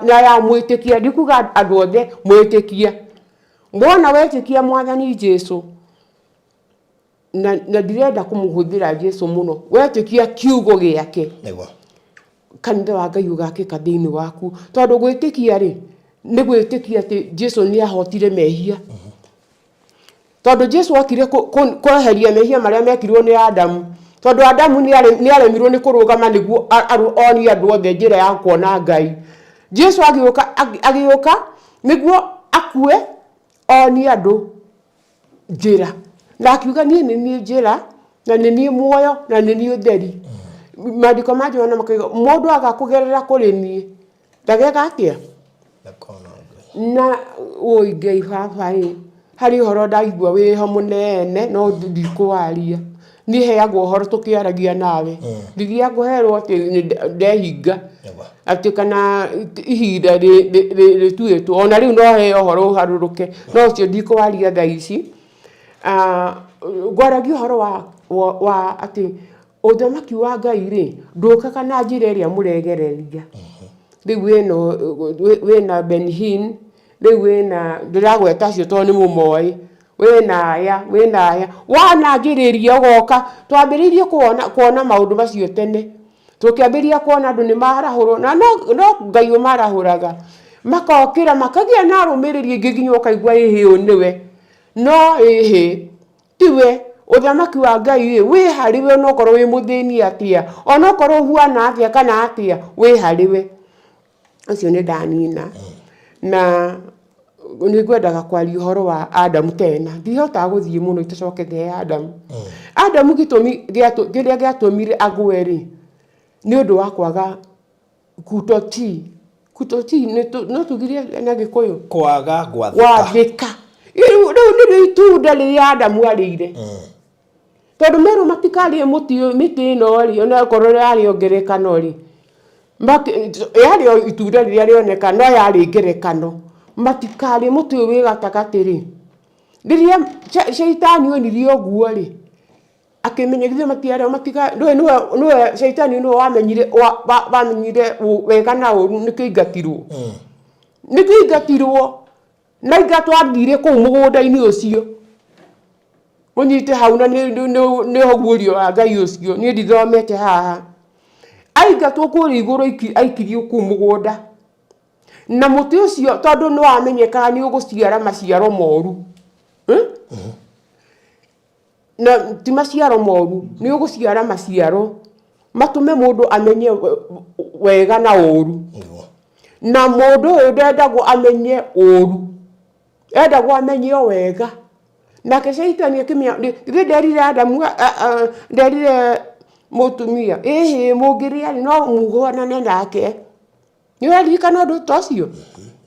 na ya mwĩtĩkia, ndikuga andũ othe, mwĩtĩkia. Wona wetĩkia Mwathani Jesu, na ndirenda kũmũhũthĩra Jesu mũno, wetĩkia kiugo gĩake,
Nĩguo.
kanitha wa Ngai ũgakĩka thĩinĩ waku. Tondũ gwĩtĩkia rĩ, nĩ gwĩtĩkia atĩ Jesu nĩ ahotire mehia. Tondũ Jesu okire kweheria mehia marĩa mekirwo nĩ Adamu. Tondũ Adamu nĩ aremirwo nĩ kũrũgama nĩguo onie andũ othe njĩra ya kuona Ngai. Jesu agĩũka nĩguo akue Onie andũ njĩra. Na akiuga niĩ nĩ niĩ njĩra, na nĩ niĩ muoyo, na nĩ niĩ ũtheri. Maandĩko ma Johana makauga mũndũ aga kũgerera kũrĩ niĩ, ndageka atĩa?
Ndakona Ngai.
Na wũi Ngai baba ĩ, harĩ ũhoro ndaigua wĩho mũnene no ndikũwaria. Niĩ heagwo ũhoro tũkĩaragia nawe. Ndigiaga kũherwo atĩ ndehinga. Atĩ kana ihinda rĩtuĩtwo. Ona rĩu no heo ũhoro ũharũrũke, no ũcio ndikũwaria thaa ici. Ngwaragia ũhoro wa atĩ ũthamaki wa Ngai rĩ, ndũkaga na njĩra ĩrĩa mũregereria. Rĩu wĩna Benny Hinn, Rĩu wĩna, ndĩragweta acio tondũ nĩ mũmoĩ, wĩna aya, wĩna aya, wanangĩrĩria ũgoka, twambĩrĩirie kuona kuona maũndũ macio tene, tũkĩambĩrĩria kuona andũ nĩ marahũrwo, na no no Ngai ũmarahũraga, makokĩra makagĩa na arũmĩrĩri aingĩ nginya ũkaigua ĩhĩ ũyũ nĩwe, no ĩhĩ tiwe, ũthamaki wa Ngai rĩ, wĩ harĩwe onokorwo wĩ mũthĩni atĩa, onokorwo ũhuana atĩa kana atĩa, wĩ harĩwe. Ũcio nĩ ndanina. Na nĩ ngwendaga kwaria ũhoro wa Adamu tena. Ndihotaga gũthiĩ mũno itacokete he Adamu. Adamu gĩtũmi kĩrĩa gĩatũmire agwe rĩ, nĩ ũndũ wa kwaga kutotii. Kutotii no tugire na Gĩkũyũ?
Kwaga gwathĩka.
Gwathĩka. Rĩu nĩrĩo itunda rĩrĩa Adamu arĩire. Tondũ merwo matikarĩe mũtĩ ũyũ mĩtĩ ĩno rĩ, ona okorwo yarĩ o ngerekano rĩ, yarĩ o itunda rĩrĩa rĩoneka no yarĩ ngerekano, matikarĩe mũtĩ ũyũ wĩ gatagatĩ rĩ, rĩrĩa caitani onire ũguo rĩ, akĩmenya githĩ matiarĩa ndũĩ nĩwe nĩwe caitani nĩwe wamenyire wamenyire wega na ũru nĩkĩo aingatirwo, nĩkĩo aingatirwo. Na ingatwo athire kũu mũgũnda-inĩ ũcio mũnyite hau na nĩ ũguũrio wa Ngai ũcio niĩ ndithomete haha aingatwo kũrĩa igũrũ aikirio kũu mũgũnda na mũtĩ ũcio tondũ nĩ wamenyekaga nĩ ũgũciara maciaro moru hmm? Na ti maciaro moru, nĩ ũgũciara maciaro matũme mũndũ amenye wega na ũru. Na mũndũ ũyũ ndendagwo amenye ũru, endagwo amenye o wega. Nake caitani akĩmenya, githĩ nderire Adamu, nderire mũtumia, ĩhĩ mũngĩrĩa rĩ no mũhuanane nake. Nĩ ũraririkana ũndũ ta ũcio?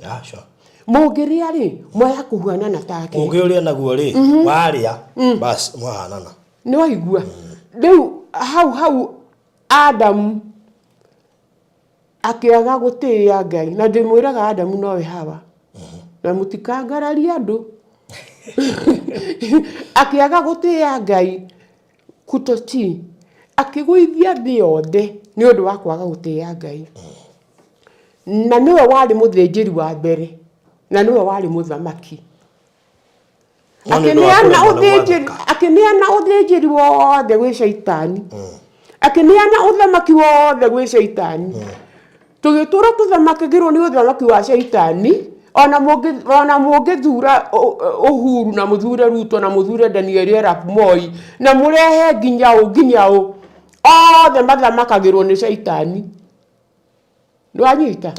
Yeah, sure.
Mũngĩrĩa rĩ, mwaya kũhuanana take.
Ũngĩ ũrĩa naguo rĩ, warĩa, bas mwahanana.
Nĩ waigua? Rĩu hau hau Adamu akĩaga gũtĩĩa Ngai. Na ndĩmwĩraga Adamu nowe Hawa. Na mũtikangararie andũ. Akĩaga gũtĩĩa Ngai. Kutotii, akĩgũithia thĩ yothe nĩ ũndũ wa kwaga gũtĩĩa Ngai. Na nĩwe warĩ mũthĩnjĩri wa mbere, na nĩwe warĩ mũthamaki.
No nĩ ũndũ wa
Akĩneana
kũremwo nĩ
ũthĩnjĩri,
gwathĩka.
akĩneana ũthĩnjĩri wothe gwĩ Caitani. Akĩneana ũthamaki wothe gwĩ Caitani. Tũgĩtũra tũthamakagĩrwo nĩ ũthamaki wa caitani, ona mũngĩ ona mũngĩthura Uhuru na mũthure Ruto na mũthure Daniel Arap Moi na mũrehe nginya ũ nginya ũ, othe mathamakagĩrwo nĩ caitani. Nĩwanyita?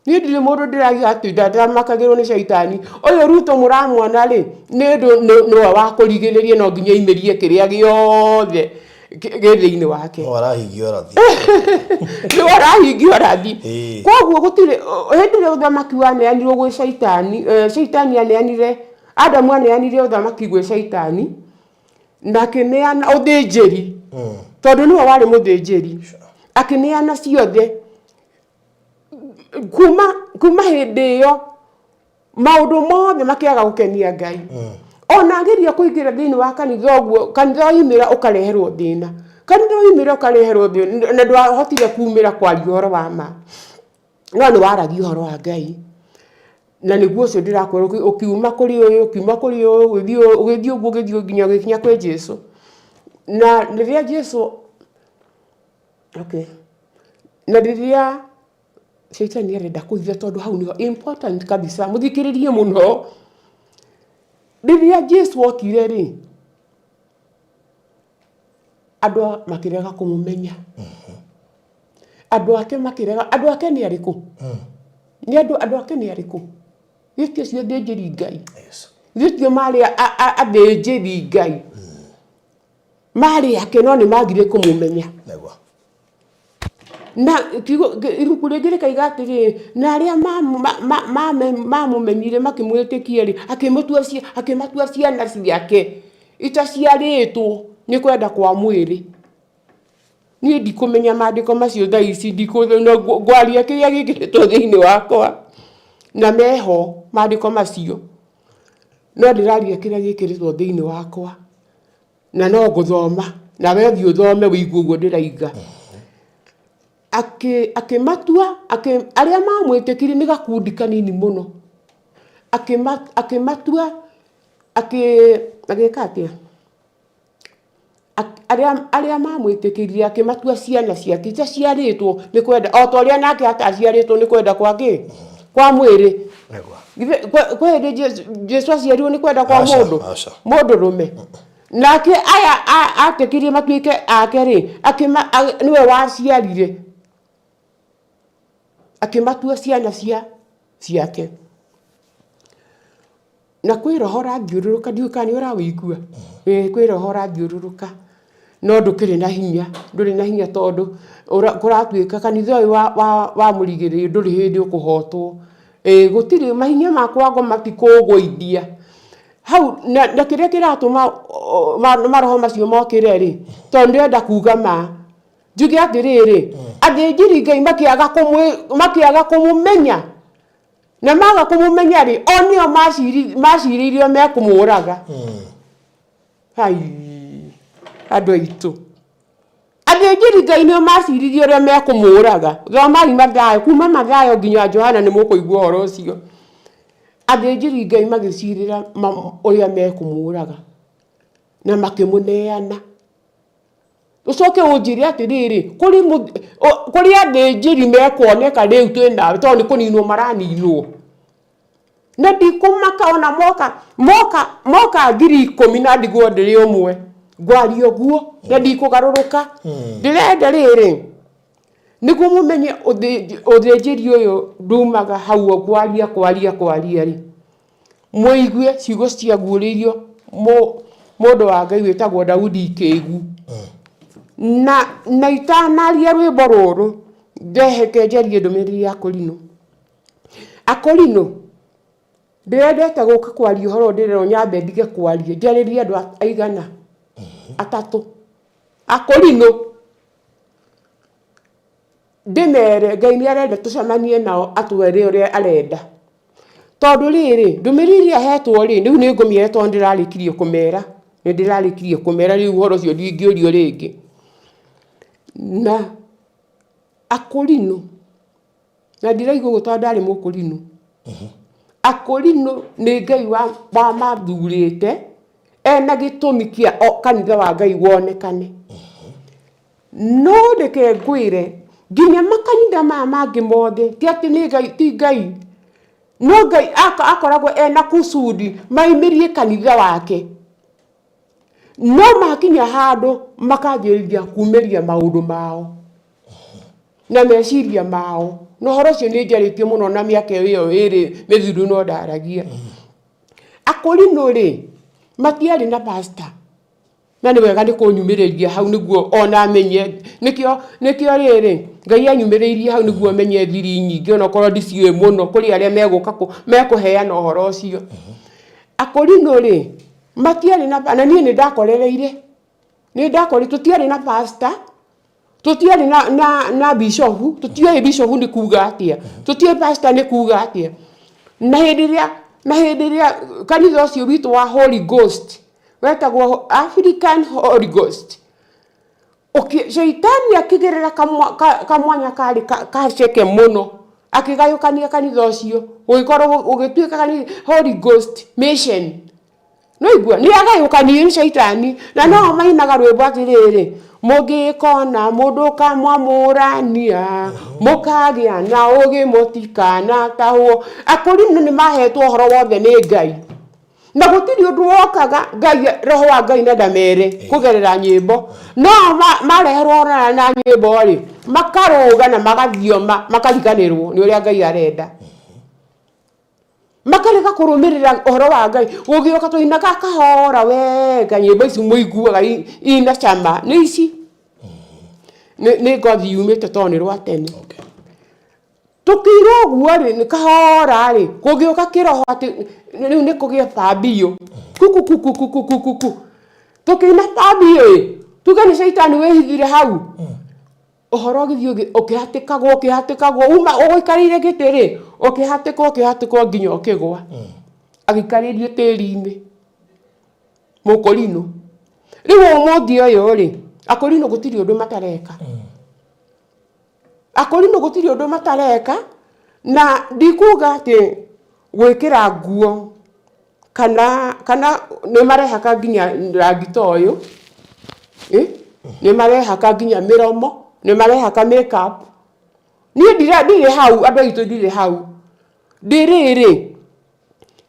Niĩ ndirĩ mũndũ ndĩrauga atĩ ndathamakagĩrwo nĩ caitani. Ũyũ Ruto mũramuona rĩ, nĩ ũndũ nĩwe wa kũrigĩrĩria no nginya aimĩrie kĩrĩa gĩothe gĩ thĩinĩ wake.
No arahingia ũrathi.
Nĩwe arahingia ũrathi.
Ĩĩ.
Koguo gũtirĩ hĩndĩ ĩrĩa ũthamaki waneanirwo gwĩ caitani, caitani aneanire, Adamu aneanire ũthamaki gwĩ caitani, na akĩneana ũthĩnjĩri, tondũ nĩwe warĩ mũthĩnjĩri, akĩneana ciothe. Kuma kuma hĩndĩ ĩyo maũndũ mothe makĩaga gũkenia Ngai. Ona ageria kũingĩra thĩinĩ wa kanitha ũguo, kanitha waumĩra ũkareherwo thĩna. Kanitha waumĩra ũkareherwo thĩna, na ndwahotire kumĩra kwaria ũhoro wa ma. No nĩ waragia ũhoro wa Ngai. Na nĩguo ũcio ndĩrakwĩra ũkiuma kũrĩ ũyũ, ũkiuma kũrĩ ũyũ, ũgĩthiĩ ũgĩthiĩ ũguo ũgĩthiĩ nginya ũgĩkinya kwĩ Jesũ. Na rĩrĩa Jesũ okay. Na rĩrĩa caitani arenda kũhitha tondũ hau nĩho important kabisa, mũthikĩrĩrie mũno. Rĩrĩa Jesu okire rĩ, andũ makĩrega kũmũmenya. Andũ ake makĩrega, andũ ake nĩ arĩkũ? Nĩ andũ, andũ ake nĩ arĩkũ? Gĩkĩ ũcio thĩnjĩri Ngai.
Yes.
Githĩ tio marĩ athĩnjĩri Ngai? Marĩ ake no nĩ magire kũmũmenya.
Nĩguo.
Na kiugo ibuku rĩngĩ rĩkaiga atĩrĩrĩ, na arĩa mamũmenyire makĩmwĩtĩkia rĩ, akĩmũtua akĩmatua ciana ciake itaciarĩtwo nĩ kwenda kwa mwĩrĩ. Niĩ ndikũmenya maandĩko macio thaa ici, no ngwaria kĩrĩa gĩkĩrĩtwo thĩinĩ wakwa, na meho maandĩko macio, no ndĩraria kĩrĩa gĩkĩrĩtwo thĩinĩ wakwa, na no ngũthoma, nawe thiĩ ũthome ũigue ũguo ndĩraiga. Akĩmatua, arĩa mamwĩtĩkirie nĩ gakundi kanini mũno, akĩmatua, agĩka atĩa? Arĩa mamwĩtĩkĩrire akĩmatua ciana ciake itaciarĩtwo nĩ kwenda o ta ũrĩa nake ataciarĩtwo nĩ kwenda kwa kĩ? Kwa mwĩrĩ. Kwĩ hĩndĩ Jesu aciarirwo nĩ kwenda kwa mũndũ? Mũndũrũme. Nake aya atĩkĩrie matuĩke ake rĩ, nĩwe waciarire akĩmatua ciana ciake. Na kwĩ roho ũrathiũrũrũka, ndiũĩ kana nĩ ũrawĩigua, ĩĩ kwĩ roho ũrathiũrũrũka, no ndũkĩrĩ na hinya, ndũrĩ na hinya tondũ kũratuĩka kanitha ũyũ wa mũrigĩrĩrio ndũrĩ hĩndĩ ũkũhotwo. Ĩĩ gũtirĩ, mahinya ma kwa ngoma tikũgũithia. Hau na kĩrĩa kĩratũma maroho macio mokĩre rĩ, tondũ ndĩrenda kuga ma. Njuge atĩrĩrĩ, athĩnjĩri Ngai makĩaga kũmũmenya, Na maga kũmũmenya-rĩ, o nĩo macirĩirio mekũmũraga. Hai, andũ aitũ. Athĩnjĩri Ngai nĩo maciririe ũrĩa mekũmũraga. Thomai Mathayo, kuma Mathayo nginya Johana nĩ mũkũigua ũhoro ũcio. Athĩnjĩri Ngai magĩcirĩra ũrĩa mekũmũraga na makĩmũneana. Ũcoke ũnjĩre atĩrĩrĩ, kũrĩ kũrĩ athĩnjĩri mekuoneka rĩu twĩ nawe tondũ nĩ kũninwo maraninwo. Na ndikũmaka ona moka moka moka 10,000 na ndigwo ndĩrĩ ũmwe. Ngwaria ũguo na ndikũgarũrũka. Ndĩrenda rĩrĩ, nĩguo mũmenye ũthĩnjĩri ũyũ ndumaga hau kwaria kwaria kwaria rĩ, Mũigue ciugo ciaguũrĩirio mũndũ wa Ngai wĩtagwo Daudi Kĩgu. Na itanaria rwĩmbo rũrũ, ndeheke njarie ndũmĩrĩri ya Akorinũ. Akorinũ, ndĩrendete gũka kwaria ũhoro ũyũ ndĩrerwo nyambe ndige kwaria, njarĩrie andũ aigana? Atatũ. Akorinũ. Ndĩmere Ngai nĩ arenda tũcemanie nao atwĩre ũrĩa arenda. Tondũ rĩrĩ, ndũmĩrĩri ĩrĩa hetwo rĩ, rĩu nĩ ngũmĩhe tondũ nĩ ndĩrarĩkirie kũmera, nĩ ndĩrarĩkirie kũmera rĩu ũhoro ũcio ndingĩũrio rĩngĩ. Na Akorinũ, na ndiraigua ũguo tondũ ndarĩ Mũkorinũ, Akorinũ nĩ Ngai wamathurĩte ena gĩtũmi kĩa kanitha wa Ngai wonekane. No reke ngwĩre, nginya makanitha maya mangĩ mothe, ti atĩ nĩ Ngai, ti Ngai, no Ngai akoragwo ena kusudi maumĩrie kanitha wake. No makinya handũ makanjĩrĩria kumĩria maũndũ mao na meciria mao. Na ũhoro ũcio nĩ njarĩtie mũno na mĩaka ĩyo ĩrĩ mĩthiru no ndaragia. Akorinũ rĩ, matiarĩ na pastor. Na nĩ wega nĩ kũnyumĩrĩria hau nĩguo ona menye nĩkĩo nĩkĩo rĩrĩ Ngai anyumĩrĩirie hau nĩguo menye thiri nyingĩ onokorwo ndiciũĩ mũno kũrĩ arĩa megũka mekũheana ũhoro ũcio. Akorinũ rĩ matiarĩ na na niĩ nĩ ndakorereire nĩ ndakori tũtiarĩ na pastor tũtiarĩ na na na bishofu tũtiũĩ bishofu nĩ kuga atĩa tũtiũĩ pastor nĩ kuga atĩa na hĩndĩ ĩrĩa na hĩndĩ ĩrĩa kanitha ũcio witũ wa Holy Ghost wetagwo African Holy Ghost Ũkĩ- shaitani akĩgerera kamwanya karĩ gaceke mũno akĩgayũkania kanitha ũcio ũgĩkorwo ũgĩtuĩka kanitha Holy Ghost Mission Nĩwaigua? Nĩ agayũkanirio nĩ caitani, na no mainaga rwĩmbo atĩrĩrĩ, mũngĩkona mũndũ ũkamwamũrania, mũkagĩa na ũgĩ mũtikanatahwo. Akorinũ nĩ mahetwo ũhoro wothe nĩ Ngai. Na gũtirĩ ũndũ wokaga Ngai, roho wa Ngai na ndamere kũgerera nyĩmbo. No mareherwo ũhoro na nyĩmbo rĩ, makarũga na magathioma makariganĩrwo nĩ ũrĩa Ngai arenda. Makarega kũrũmĩrĩra ũhoro wa Ngai. Gũgĩũka tũinaga kahora wega nyĩmbo ici mũiguaga ina cama nĩ ici. Nĩ ngothi yumĩte tondũ nĩ rwa tene. Tũkĩina ũguo rĩ, nĩ kahora rĩ, gũgĩũka kĩroho atĩ rĩu nĩ kũgĩe bambiũ. Kuku kuku kuku kuku kuku. Tũkĩina bambiũ ĩ, tuge nĩ caitani wĩhithire hau. Ũhoro ũgĩthiĩ ũkĩhatĩkagwo ũkĩhatĩkagwo, uma ũgũikarĩire gĩtĩ rĩ, ũkĩhatĩkwo ũkĩhatĩkwo nginya ũkĩgwa. Agĩikarĩrio tĩri-inĩ, mũkũrinũ. Rĩu ũmũthĩ ũyũ rĩ, akũrinũ gũtirĩ ũndũ matareka. Akũrinũ gũtirĩ ũndũ matareka, na ndikuga atĩ gwĩkĩra nguo kana kana nĩ marehaka nginya rangi ta ũyũ, nĩ marehaka nginya mĩromo, nĩ marehaka make up. Niĩ ndirĩ hau andũ aitũ ndirĩ hau, ndĩ rĩrĩ,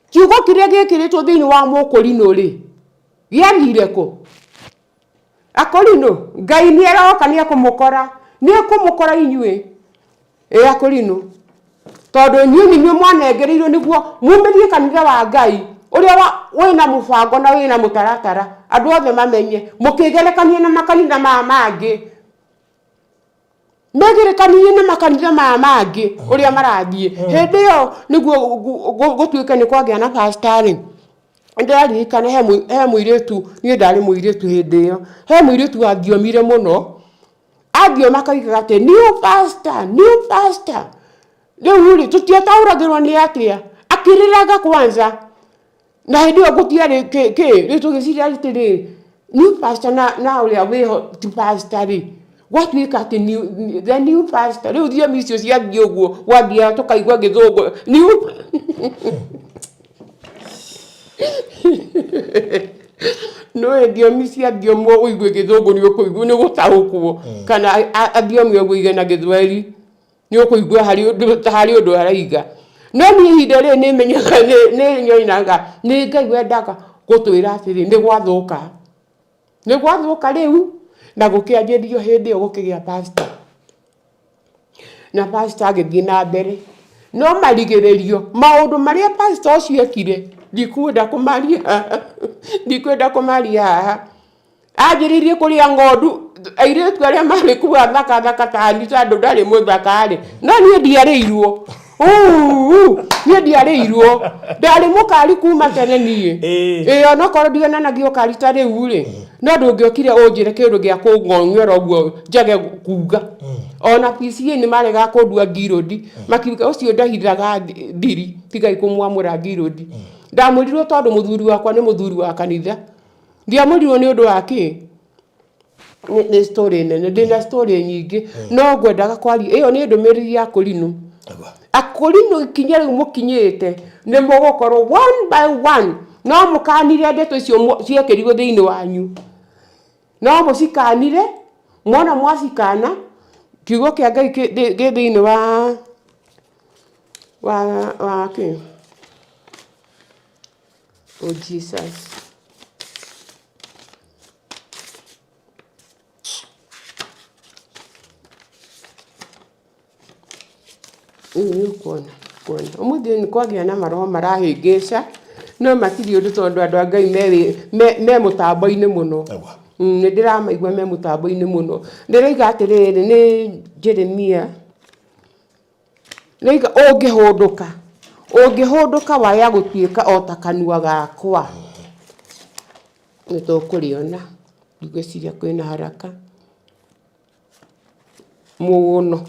kiugo kĩrĩa gĩkĩrĩtwo thĩiniĩ wa mũkũrinũ rĩ, gĩathire kũ? Akorinũ, Ngai nĩ aroka nĩ ekũmũkora, nĩ ekũmũkora inyuĩ. Ĩ Akorinũ, tondũ inyuĩ nĩ inyuĩ mwanengereirwo nĩguo mumĩrie kanitha wa Ngai ũrĩa wĩna mũbango na wĩna mũtaratara, andũ othe mamenye, mũkĩgerekania na makanitha maya mangĩ. Megerekanie na makanitha maya mangĩ ũrĩa marathiĩ. Hĩndĩ ĩyo nĩguo gũtuĩke nĩ kwagĩa na pastor rĩ, nĩndĩraririkana he mũirĩtu, niĩ ndarĩ mũirĩtu hĩndĩ ĩyo, he mũirĩtu wathiomire mũno, athioma akoigaga atĩ new pastor, new pastor. Rĩu rĩ, tũtiataũragĩrwo nĩ atĩa, akĩrĩraga kwanza. Na hĩndĩ ĩyo gũtiarĩ kĩ kĩ rĩu tũgĩciria atĩrĩrĩ, new pastor na na ũrĩa wĩho ti pastor rĩ, gwatuĩka atĩ new the new pastor, rĩu thiomi icio ciathiĩ ũguo gwathiaga tũkaigua gĩthũngũ new nĩũĩ thiomi ciathiomwo ũigue gĩthũngũ nĩ ũkũigua nĩ ũgũtaũkwo kana athiome ũguo aige na gĩthweri. Nĩ ũkũigua harĩ ũndũ ta harĩ ũndũ araiga. No niĩ ihinda rĩrĩ nĩ menyaga nĩ nyonaga nĩ Ngai wendaga gũtwĩra atĩrĩ nĩ gwathũka. Nĩ gwathũka rĩu na gũkĩanjĩrĩrio hĩndĩ ĩyo gũkĩgĩa pastor. Na pastor agĩthiĩ na mbere. No marigĩrĩrio maũndũ marĩa pastor ũcio ekire ndikwenda kũmaria haha, ndikwenda kũmaria haha. Anjĩrĩirie kũrĩa ng'ondu airĩtu arĩa marĩ kuo athaka thaka ta niĩ tondũ ndarĩ mũthaka rĩ, no niĩ ndiarĩirwo. Uu, niĩ ndiarĩirwo. Ndarĩ mũkari kuma tene niĩ. Ĩĩ onokorwo ndionanagia ũkari ta rĩu rĩ, no ndũngĩokire ũnjĩre kĩndũ gĩa kũng'ong'ora ũguo njage kuga. Ona PCEA nĩ maregaga kũndua ngirũndi, makiuga ũcio ndahithaga thiri, tigai kũmwamũra ngirũndi. Ndamũrirwo tondũ mũthuri wakwa nĩ mũthuri wa kanitha. Ndiamũrirwo nĩ ũndũ wa kĩ? Nĩ story nene, ndĩna story nyingĩ, no ngwendaga kwaria, ĩyo nĩ ndũmĩrĩri ya Akũrinũ. Akũrinũ ikinya rĩu mũkinyĩte, nĩ mũgũkorwo one by one, no mũkanire ndeto icio ciekĩrirwo thĩinĩ wanyu. No mũcikanire, mwona mwacikana, kiugo kĩa Ngai kĩ thĩinĩ wa wa kĩ? Oh Jesus. Rĩu nĩ ũkuona kuona ũmũthĩ nĩ kwagĩa na maroho marahĩngĩca no matirĩ ũndũ tondũ andũ a Ngai me mũtambo-inĩ mũno. Nĩ ndĩramaigua me mũtambo-inĩ mũno. Ndĩroiga atĩrĩrĩ nĩ Jeremia Rĩu ũngĩhũndũka, ũngĩhũndũka waya gũtuĩka o ta kanua gakwa, nĩ tũkũrĩona. Ndigwĩciria kwĩna haraka mũno.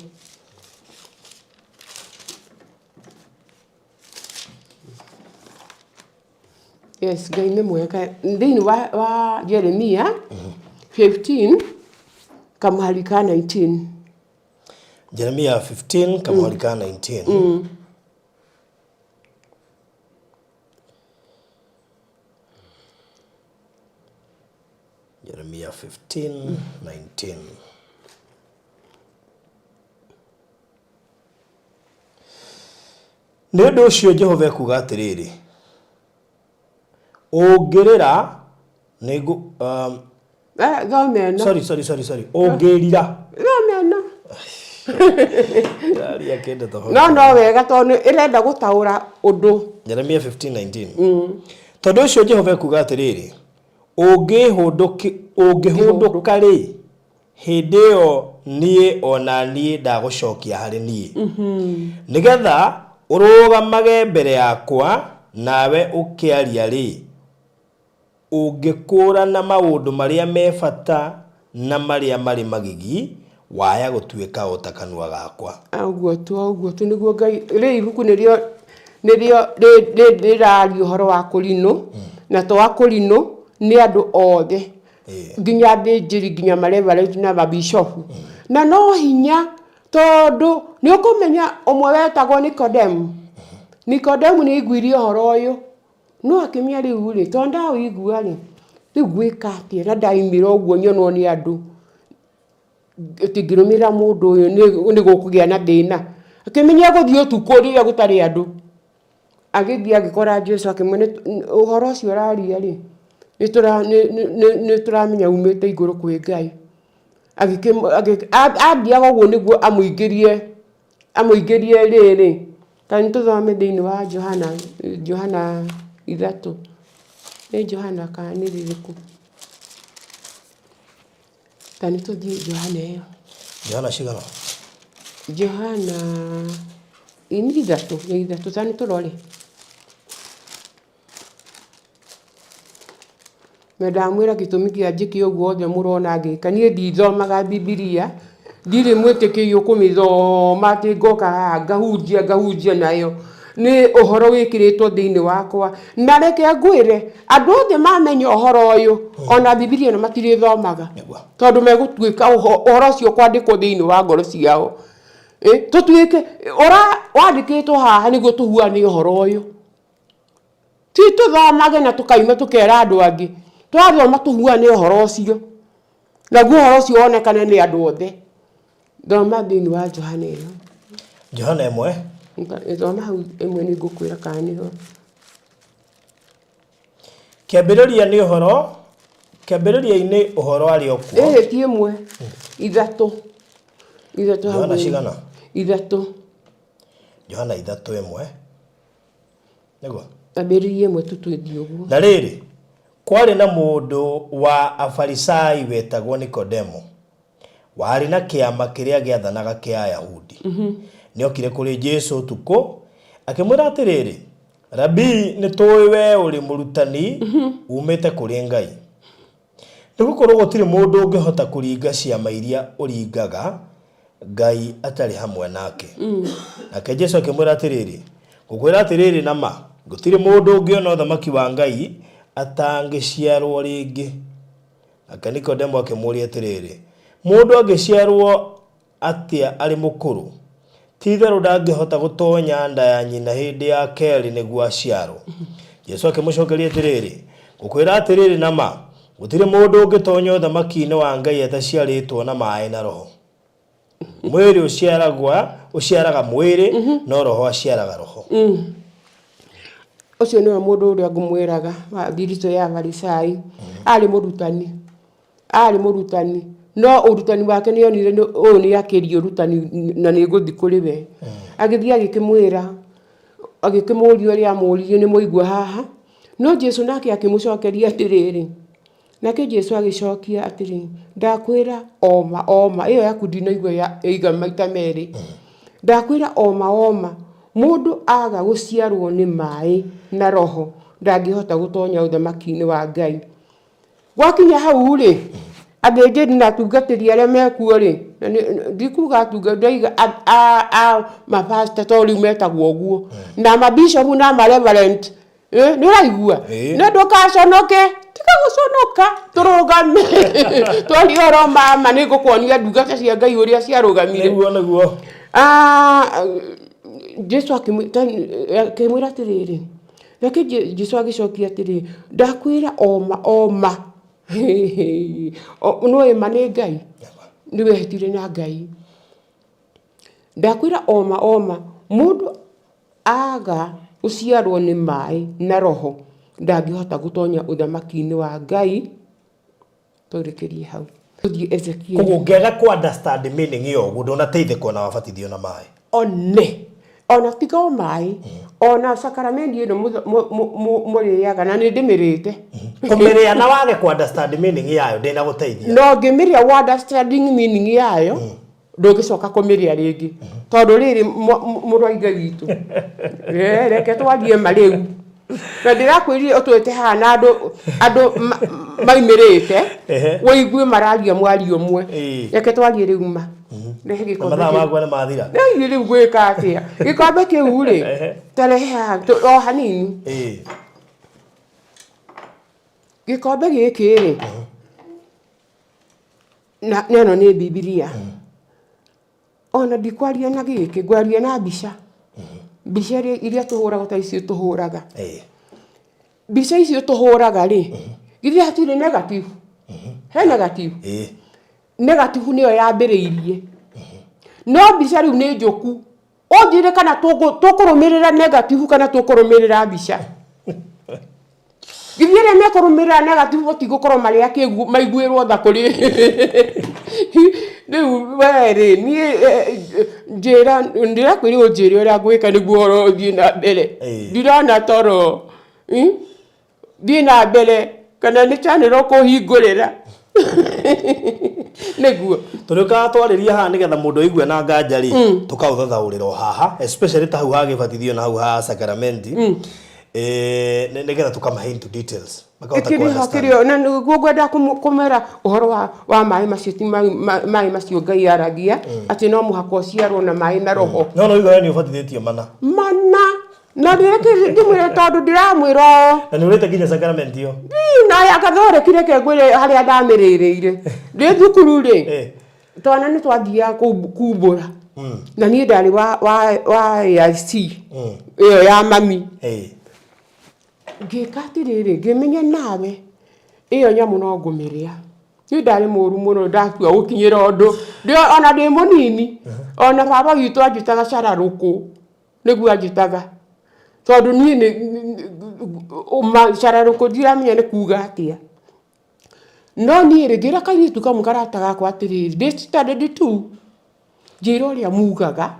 Yes, Ngai nĩ mwega. Thĩinĩ wa, wa Jeremia 15 kamũhari ka 19.
Jeremia 15 kamũhari ka 19. Jeremia 15 19. Nĩ ũndũ ũcio Jehova ekuuga atĩrĩrĩ, ũngĩrĩra nĩ ngũ
Eh, thoma ĩno.
Sorry, sorry, sorry, sorry. Ũngĩrira.
Thoma ĩno.
Ĩraria kĩndũ tofauti.
No no wega tondũ ĩrenda gũtaũra ũndũ.
Jeremia 15:19. Tondũ ũcio Jehova ekuuga atĩrĩrĩ, ũngĩhũndũka-rĩ, hĩndĩ ĩyo niĩ o na niĩ ndagũcokia harĩ niĩ, nĩgetha ũrũgamage mbere yakwa, nawe ũkĩaria-rĩ, ũngĩkũũrana maũndũ marĩa me bata na marĩa marĩ magigi, waya gũtuĩka o ta kanua gakwa.
Ũguo tu, ũguo tu nĩguo Ngai. Rĩu ibuku nĩrĩo nĩrĩo rĩraria ũhoro wa kũrinũ, na to akũrinũ, nĩ andũ othe, nginya athĩnjĩri, nginya mareverend na mabishopu. Na no hinya tondũ nĩ ũkũmenya ũmwe wetagwo Nikodemu. Nikodemu nĩ aiguire ũhoro ũyũ, no akĩmenya rĩu rĩ, tondũ ndaũigua rĩ, rĩu ngwĩka atĩa na ndaimĩra ũguo nyonwo nĩ andũ atĩ ngĩrũmĩrĩra mũndũ ũyũ nĩ gũkũgĩa na thĩna. Akĩmenya egũthiĩ ũtukũ rĩrĩa gũtarĩ andũ. Agĩthiĩ agĩkora Jesũ akĩmwĩra ũhoro ũcio ũraria rĩ, nĩ tũramenya umĩte igũrũ kwĩ Ngai. Athiaga ũguo nĩguo amũingĩrie amũingĩrie rĩrĩ, ta nĩ tũthome thĩinĩ wa Johana, Johana 3, nĩ Johana kana nĩ rĩrĩkũ? Ta nĩ tũthiĩ Johana ĩyo.
Johana cigana?
Johana nĩ 3, nĩ 3, ta nĩ tũrore. Na ndamwĩra gĩtũmi kĩa njĩke ũguo othe mũrona ngĩka, niĩ ndithomaga Bibilia, ndirĩ mwĩtĩkĩri ũkũmĩthoma atĩ ngoka haha ngahunjia ngahunjia nayo, nĩ ũhoro wĩkĩrĩtwo thĩinĩ wakwa. Na reke ngwĩre, andũ othe mamenya ũhoro ũyũ, ona Bibilia ĩno matirĩthomaga, tondũ megũtuĩka ũhoro ũcio ũkwandĩkwo thĩinĩ wa ngoro ciao. Tũtuĩke, wandĩkĩtwo haha nĩguo tũhuane ũhoro ũyũ. Ti tũthomage na tũkaima tũkera andũ angĩ, twathoma tũhuane ũhoro ũcio, naguo ũhoro ũcio wonekane nĩ andũ othe. Thoma thĩinĩ wa Johana ĩyo.
Johana 1.
Thoma hau 1 nĩ ngũkwĩra kana nĩho.
Kĩambĩrĩria nĩ ũhoro, kĩambĩrĩria-inĩ ũhoro arĩ o kuo.
Ĩhĩ ti 1, 3. 3 hau.
Johana cigana?
3.
Johana 3:1. Nĩguo?
Ambĩrĩria 1 tu twĩthiĩ ũguo.
Na rĩrĩ, kwarĩ na mũndũ wa Afarisai wetagwo Nikodemo, warĩ na kĩama kĩrĩa gĩathanaga kĩa Ayahudi. Nĩokire kũrĩ Jesũ ũtukũ, akĩmwĩra atĩrĩrĩ, Rabii, nĩtũũĩ wee ũrĩ mũrutani uumĩte kũrĩ Ngai. Nĩ gũkorũo gũtirĩ mũndũ ũngĩhota kũringa ciama iria ũringaga Ngai atarĩ hamwe nake. Nake Jesu akĩmwĩra atĩrĩrĩ, Ngũkwĩra atĩrĩrĩ na ma, gũtirĩ mũndũ ũngĩona ũthamaki wa Ngai atangĩciarũo rĩngĩ. Nake Nikodemo akĩmũũria atĩrĩrĩ, Mũndũ angĩciarũo atĩa arĩ mũkũrũ? Ti-itherũ ndangĩhota gũtonya nda ya nyina hĩndĩ ya kerĩ nĩguo aciarũo. Jesu akĩmũcokeria atĩrĩrĩ, Ngũkwĩra atĩrĩrĩ na ma, gũtirĩ mũndũ ũngĩtonya ũthamaki-inĩ wa Ngai ataciarĩtwo na maĩ na Roho. Mwĩrĩ ũciaragwa, ũciaraga mwĩrĩ, no Roho aciaraga roho.
Ũcio nĩwe mũndũ ũrĩa ngũmwĩraga wa thiritũ ya Afarisai, arĩ mũrutani. Arĩ mũrutani, no ũrutani wake nĩ onire ũyũ nĩ akĩria ũrutani na nĩ ngũthiĩ kũrĩ we. Agĩthiĩ agĩkĩmwĩra, agĩkĩmũria ũrĩa amũririe nĩ mwaigua haha. No Jesu nake akĩmũcokeria atĩrĩrĩ, nake Jesu agĩcokia atĩrĩ, ndakwĩra o ma o ma, ĩyo yaku ndinaigua yoiga maita merĩ. Ndakwĩra o ma o ma, mũndũ aga gũciarwo nĩ maĩ na Roho ndangĩhota gũtonya ũthamaki-inĩ wa Ngai. Gwakinya hau rĩ, athĩnjĩri na atungatĩri arĩa mekuo rĩ, na ndikuga atungatĩri, ndĩroiga mapastor tondũ rĩu metagwo ũguo, na mabishop na ma reverend, nĩ ũraigua? Na ndũgaconoke, tiga gũconoka, tũrũgame twarie ũhoro ma ma, nĩ ngũkuonia ndungata cia Ngai ũrĩa ciarũgamire.
Nĩguo, nĩguo.
Jesu akĩmwĩra atĩrĩrĩ, Nake Jesu agĩcokia atĩrĩ, ndakwĩra o ma o ma, nĩũĩ ma nĩ Ngai, nĩwehĩtire na Ngai. Ndakwĩra o ma o ma, mũndũ aga gũciarwo nĩ maĩ na Roho, ndangĩhota gũtonya ũthamaki-inĩ wa Ngai. Tũrĩkĩrie hau. Tũthiĩ Ezekiel.
Koguo ũngĩaga kũ understand meaning ĩyo ũguo ndũnateithĩka ona wabatithio na maĩ.
One ona tiga o maĩ, ona sakaramenti ĩno mũrĩaga na nĩ ndĩmĩrĩte.
Kũmĩrĩa na wage kũ understand meaning yayo ndĩnagũteithia.
No ngĩmĩrĩa wa understanding meaning yayo, ndũngĩcoka kũmĩrĩa rĩngĩ, tondũ rĩrĩ mũrũ wa ithe witũ. Reke twarie ma rĩu, na ndĩrakwĩrire ũtwĩte haha na andũ maimĩrĩte ũigue mararia mwario ũmwe. Reke twarie rĩu ma. Rehe
Na
gĩkombe
mathaa
kĩu.
makwa nĩ mathira.
Rĩu rĩu ngwĩka atĩa? Gĩkombe kĩu rĩ, tarehe haha o hanini. Gĩkombe gĩkĩ rĩ, na na ĩno nĩ Bibilia. Ona ndikwaria na gĩkĩ, ngwaria na mbica. Mbica iria tũhũraga ta icio tũhũraga. Mbica icio tũhũraga rĩ, githĩ hatirĩ negative? He negative? Negative nĩyo yambĩrĩirie. No mbica rĩu nĩ njũku. Ũnjĩre kana tũkũrũmĩrĩra negative kana tũkũrũmĩrĩra mbica. Githĩ arĩa mekũrũmĩrĩra negative matigũkorwo marĩ akĩgu maiguĩrwo tha kũrĩ rĩu we rĩ, niĩ njĩra ndĩrakwĩra ũnjĩre ũrĩa ngwĩka nĩguo ũhoro ũthiĩ na mbere. Ndirona toro. Thiĩ na mbere kana nĩ channel ũkũhingũrĩra. Nĩguo.
Tũrĩũkaga twarĩria haha nĩgetha mũndũ aigue na nganja rĩ, tũkaũthathaũrĩra o haha, especially ta hau ha gĩbatithio na hau ha sakaramenti, nĩgetha tũkamahe into details. Makahota
Kĩrĩ ho,
kũ-understand.
kĩrĩ ho. Na nĩguo ngwenda kũmera ũhoro wa maĩ macio, ti maĩ macio Ngai aragia, atĩ no mũhaka ũciarwo na maĩ na roho.
No no ũiguaga we nĩ ũbatithĩtio mana.
Mana. Na reke ndĩmwĩre tondũ ndĩramwĩra ũũ.
Na nĩ ũrĩte nginya sacrament ĩyo.
Ii, na ya gathoreki reke ngwĩre harĩa ndamĩrĩrĩire. Ndĩ thukuru rĩ, twana nĩ twathiaga kumbũra. Na niĩ ndarĩ wa AIC, ĩyo ya mami. Ngĩka atĩrĩrĩ, ngĩmenya nawe, ĩyo nyamũ no ngũmĩrĩa. Niĩ ndarĩ mũru mũno ndatua gũkinyĩra ũndũ. Ona ndĩ mũnini, ona baba witũ anjĩtaga cararũkũ. Nĩguo anjĩtaga, tondũ niĩ nĩ cararũkũ ndiramenya nĩ kuga atĩa. No niĩ rĩ, ngĩra kairĩtu kamwe karata gakwa atĩrĩrĩ, ndĩ standard two, njĩra ũrĩa mugaga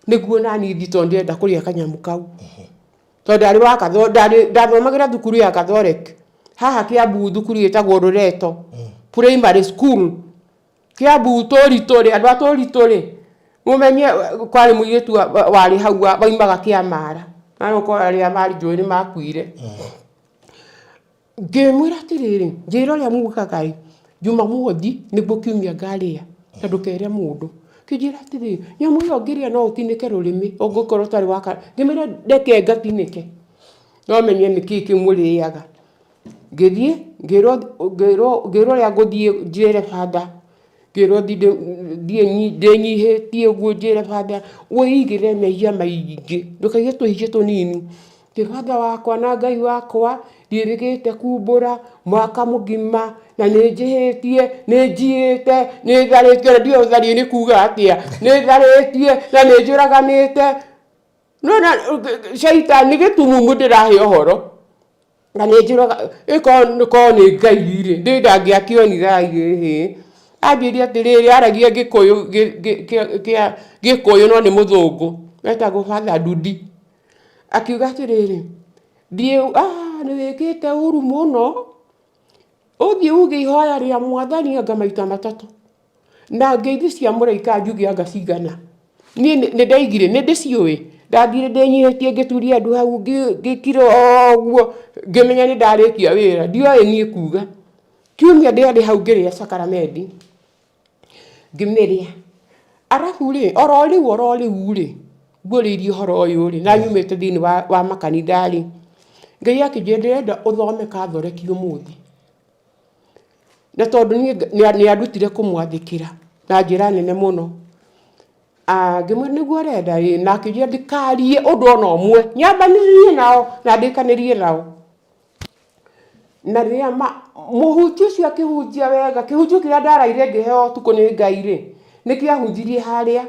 nĩguo naniĩ thiĩ tondũ ndĩrenda kũrĩa kanyamũ kau. Tondũ ndarĩ wa ndarĩ ndathomagĩra thukuru ya Catholic, haha Kiambu thukuru ĩtagwo Loreto Primary School. Kiambu Tũritũ rĩ, andũ a Tũritũ rĩ, mũmenye kwarĩ mũirĩtu warĩ hau waumaga Kĩamara, na rĩu korwo arĩa marĩ njũĩ nĩ makuire. Ngĩmwĩra atĩrĩrĩ, njĩra ũrĩa mugaga ĩ, Jumamothi nĩguo kiumia ngarĩa na ndũkere mũndũ. Akĩnjĩra atĩrĩrĩ, nyamũ ĩyo ũngĩrĩa no ũtinĩke rũrĩmĩ ũngĩkorwo ũtarĩ wa, ngĩmwĩra reke ngatinĩke no menye nĩkĩĩ kĩmũrĩaga. Ngĩthiĩ ngĩrwo ngĩrwo ngĩrwo ũrĩa ngũthiĩ njĩre baba, ngĩrwo thiĩ thiĩ ndĩnyihĩtie ũguo njĩre baba, wĩigĩre mehia maingĩ ndũkaige tũhĩtia tũnini. Atĩ baba wakwa na Ngai wakwa ndiĩrĩgĩte kumbũra mwaka mũgima na nĩ njĩhĩtie, nĩ njiyĩte, nĩ tharĩtie, ona ndiũĩ gũtharia nĩ kuga atĩa, nĩ tharĩtie na nĩ njũraganĩte. Nĩwona caitani gĩtumumu ndĩrahe ũhoro. Na nĩ njũraga, ĩkorwo nĩ Ngai rĩ, ndĩ ndangĩakĩonire ĩhĩ. Anjĩrire atĩrĩrĩ, aragia gĩkũyũ kĩa gĩkũyũ no nĩ mũthũngũ, etagwo Father Ndudi. Akiuga atĩrĩrĩ, thiĩ nĩ wĩkĩte ũru mũno, ũthiĩ uge ihoya rĩa mwathani anga maita matatũ. Na ngeithi cia mũraika njuge anga cigana. Niĩ nĩ ndaigire, nĩ ndĩciũĩ. Ndathire ndĩnyihĩtie ngĩturia ndu hau ngĩkira o ũguo, ngĩmenya nĩ ndarĩkia wĩra. Ndioĩ niĩ kuga. Kiumia ndĩarĩ hau ngĩrĩa cakaramendi, ngĩmĩrĩa. Arabu rĩ, oro rĩu oro rĩu rĩ, ngũrĩirie ũhoro ũyũ rĩ, na nyumĩte thĩinĩ wa makanitha rĩ, Ngai akĩnjĩra ndĩrenda ũthome kathoreki ũmũthĩ. Na tondũ niĩ nĩ andutire kũmwathĩkĩra na njĩra nene mũno, ngĩmwĩra nĩguo ũrenda ĩĩ, na akĩnjĩra ndikarie ũndũ ona ũmwe, nyambanĩrĩrie nao na ndĩkanĩrie nao. Na rĩrĩa mũhunjia ũcio akĩhunjia wega, kĩhunjio kĩrĩa ndaraire ngĩheo ũtukũ nĩ Ngai rĩ, nĩ kĩahunjirie harĩa.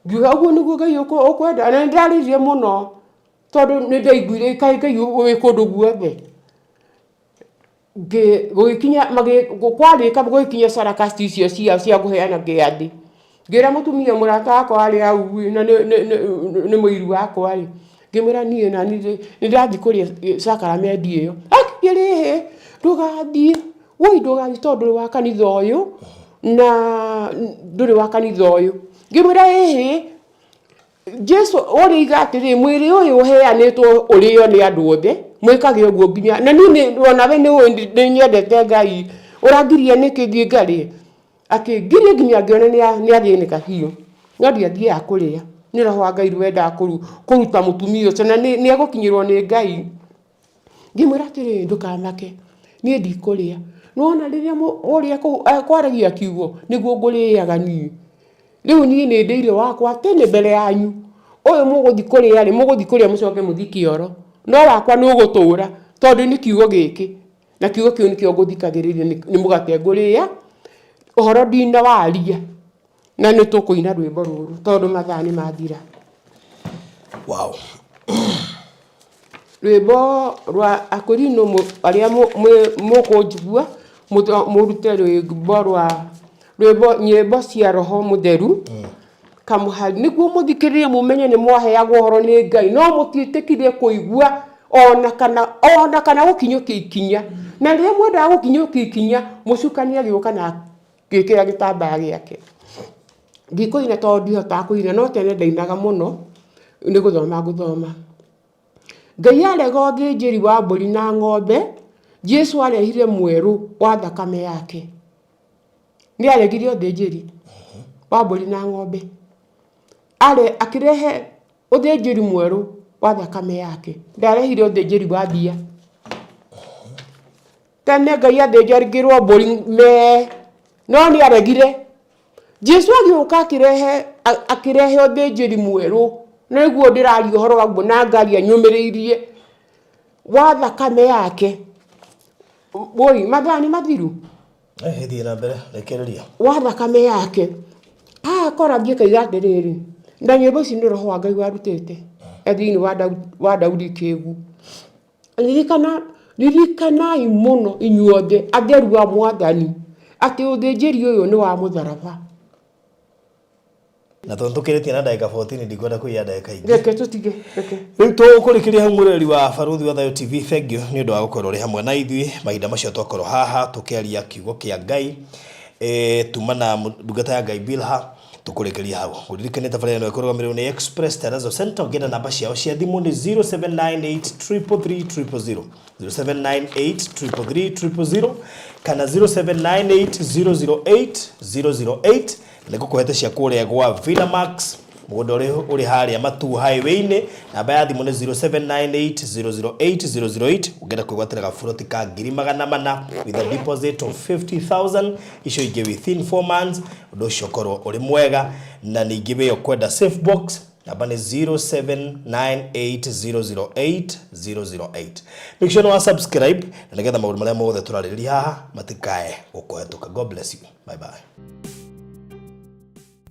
Ngiuga ũguo nĩguo Ngai ũkwenda, na nĩ ndarĩrire mũno tondũ nĩ ndaiguire kaĩ Ngai wĩ kũndũ guothe. Gũgĩkinya kwarĩka gũgĩkinya sarakasti icio ciao cia kũheana kĩathĩ, ngĩra mũtumia mũrata wakwa warĩ hau na nĩ mũiru wakwa rĩ, ngĩmwĩra niĩ na niĩ nĩ ndĩrathiĩ kũrĩa sakaramendi ĩyo. Akĩnjĩra ĩhĩ, ndũgathiĩ, woi ndũgathiĩ tondũ ndũrĩ wa kanitha ũyũ na ndũrĩ wa kanitha ũyũ. Ngĩmwĩra ĩhĩ, Jesu ũrĩa iga atĩrĩ, mwĩrĩ ũyũ ũheanĩtwo ũrĩo nĩ andũ othe, mwĩkage ũguo nginya na niĩ onawe nĩ ũĩ nĩ nyendete Ngai, ũrangiria nĩkĩ thiĩ ngarĩe? Akĩngiria nginya ngĩona nĩ athĩnĩka biũ, no ndiathiaga kũrĩa, nĩ roho wa Ngai wendaga kũruta mũtumia ũcio na nĩ egũkinyĩrwo nĩ Ngai. Ngĩmwĩra atĩrĩrĩ, ndũkamake, niĩ ndikũrĩa. Nĩwona rĩrĩa ũrĩa ekwaragia kiugo, nĩguo ngũrĩaga niĩ. Rĩu niĩ nĩ ndĩire wakwa tene mbere yanyu. Ũyũ mũgũthiĩ kũrĩa rĩ, mũgũthiĩ kũrĩa mũcoke mũthiĩ kĩoro. No wakwa nĩ ũgũtũra, tondũ nĩ kiugo gĩkĩ. Na kiugo kĩu nĩkĩo ngũthikagĩrĩria, nĩ mũgate ngũrĩa, ũhoro ndinawaria. Na nĩ tũkũina rwĩmbo rũrũ, tondũ mathaa nĩ mathira.
Wow.
Rwĩmbo rwa Akorino arĩa mũkũnjigua mũrute rwĩmbo rwa rwĩmbo nyĩmbo cia roho mũtheru kamũhari nĩguo mũthikĩrĩrie mũmenye nĩ mwaheagwo ũhoro nĩ Ngai no mũtiĩtĩkirie kũigua ona kana gũkinyũkia ikinya. Na rĩrĩa mwendaga gũkinyũkia ikinya, mũcukani agĩũka na agĩkĩra gĩtambaya gĩake. Ndikũina tondũ ndihotaga kũina, no tene ndainaga mũno, nĩ gũthoma ngũthoma. Ngai arega ũthĩnjĩri wa mbũri na ng'ombe, Jesu arehire mwerũ wa thakame yake. Nĩ aregire ũthĩnjĩri wa mbũri na ng'ombe. Are akĩrehe ũthĩnjĩri mwerũ wa thakame yake. Ndarehire ũthĩnjĩri wa mbia. Tene Ngai athĩnjagĩrwo mbũri mee, no nĩ aregire. Jesu agĩũka akĩrehe akĩrehe ũthĩnjĩri mwerũ, nĩguo ndĩraria ũhoro waguo na ngaria nyũmĩrĩirie, wa thakame yake. Woi, mathaa nĩ mathiru?
Thiĩ na mbere, rekereria.
Wa thakame yake. Haha korangie kaiga atĩrĩrĩ, na nyĩmbo ici nĩ roho wa Ngai warutĩte e thĩinĩ wa Daudi kĩgu. Ririkana, ririkanai mũno inyuothe atheru a Mwathani atĩ ũthĩnjĩri ũyũ nĩ wa mũtharaba.
Na tondũ tũkĩrĩtie na ndagĩka 14, ndikwenda kũiya ndagĩka ingĩ.
Reke tũtige, reke.
Rĩu tũkũrĩkĩria hau. Mũreri wa Barũthi wa Thayũ TV, thengiũ nĩ ũndũ wa gũkorwo ũrĩ hamwe na ithuĩ mahinda macio twakorwo haha tũkĩaria kiugo kĩa Ngai. Tuma na ndungata ya Ngai Bilha, tũkũrĩkĩria hau. Ngũririkanie tabarĩra ĩno ĩkũrũgamĩrĩrwo nĩ Express Terrazzo Center. Ũngĩenda namba ciao cia thimũ nĩ 0798 333 000, 0798 333 000 kana 0798 008 008. Nĩ ngũkũhete cia kũrĩa gwa Villa Max, mũgũnda ũrĩ ũrĩ harĩa Matu Highway-inĩ. Namba ya thimũ nĩ 0798 008 008. Ũngĩenda kwĩgwatĩra gaburoti ka 400,000 with a deposit of 50,000, icio ingĩ within 4 months, ũndũ ũcio ũkorwo ũrĩ mwega. Na ningĩ wĩyo kwenda safe box, namba nĩ 0798008008. Make sure nĩ wa subscribe na nĩgetha maũndũ marĩa mothe tũrarĩrĩria haha matikae gũkũhetũka. God bless you, bye bye.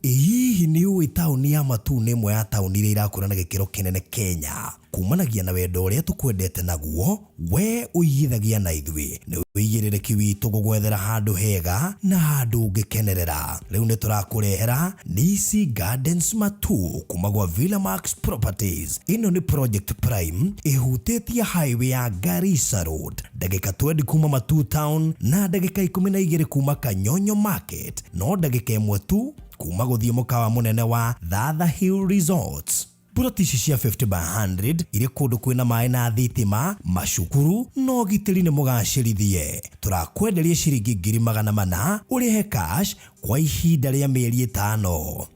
Hihi nĩ ũĩ taũni ya Matuu nĩ ĩmwe ya taũni iria irakũra na gĩkĩro kĩnene Kenya? Kumanagia na wendo ũrĩa tũkwendete naguo, we ũigithagia na ithuĩ. Nĩ ũigĩrĩrĩki witũ gũgwethera handũ hega na handũ ũngĩkenerera. Rĩu nĩ tũrakũrehera Nisi Gardens Matuu kuma gwa Villa Max Properties. Ĩno nĩ project prime ĩhutĩtie highway ya Garissa Road, ndagĩka 20 kuma Matuu Town na ndagĩka 12 kuma Kanyonyo Market, no ndagĩka 1 tu kuma gũthiĩ mũkawa mũnene wa Thatha Hill Resorts. Puroti ici cia 50 by 100 irĩ kũndũ kwĩna maĩ na thitima, macukuru na ũgitĩri nĩ mũgacĩrithie. Tũrakwenderia ciringi 400,000 ũrĩhe cash kwa ihinda rĩa mĩeri 5.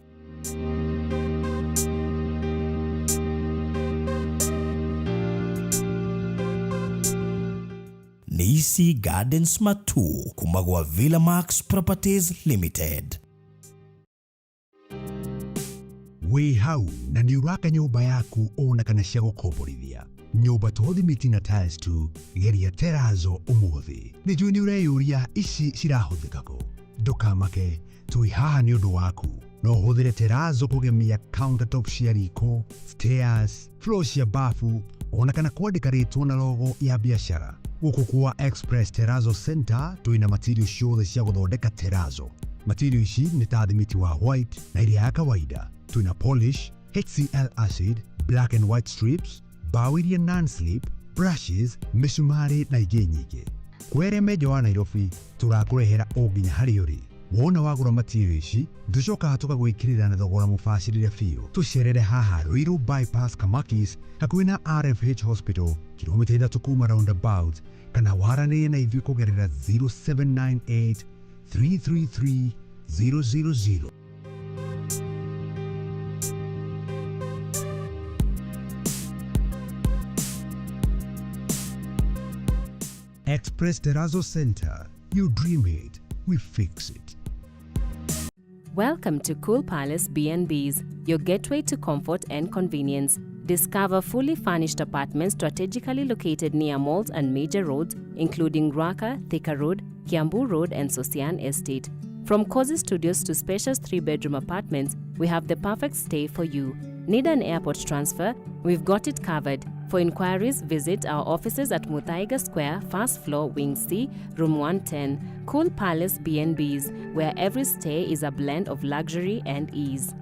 Nisi Gardens Matuu kuma gwa Villa Max Properties Limited.
Wĩ hau na nĩ ũraka nyũmba yaku ona kana cia gũkomborithia, nyũmba to thimiti na tiles tu, geria terazo ũmũthĩ. Nĩ njũĩ nĩ ũreyũria ici cirahũthĩka kũ. Ndũkamake, twĩ haha nĩ ũndũ waku. No ũhũthĩre terazo kũgemia countertop cia riko, stairs, floor cia bafu, ona kana kwandĩka rĩtwa na logo ya biacara. Gũkũ kwa Express Terrazzo Center twĩna material ciothe cia gũthondeka terrazzo. Material ici nĩ ta thimiti wa white na ĩrĩa ya kawaida. Twĩna polish, HCl acid, black and white strips, mbaũ iria non-slip, brushes, mĩcumarĩ na ingĩ nyingĩ. Kwĩ arĩa me nja wa Nairobi tũrakũrehera o nginya harĩa ũrĩ. Wona wagũra material ici tũcokaga tũgagwĩkĩrĩra na thogora mũbacĩrĩre biũ. Tũcerere haha Ruiru Bypass Kamakis hakuhĩ na RFH Hospital kilomita 3 kuma roundabout, kana waranĩrie na ithuĩ kũgerera 0798 333 000. Express Terrazzo Center. You dream it, we fix it.
Welcome to Cool Palace B&Bs, your gateway to comfort and convenience. Discover fully furnished apartments strategically located near malls and major roads, including Ruaka, Thika Road, Kiambu Road, and Sosian Estate. From cozy studios to spacious 3-bedroom apartments, we have the perfect stay for you. Need an airport transfer? We've got it covered. For inquiries, visit our offices at Muthaiga Square, first floor, Wing C, Room 110. Cool Palace B&Bs, where every stay is a blend of luxury and ease.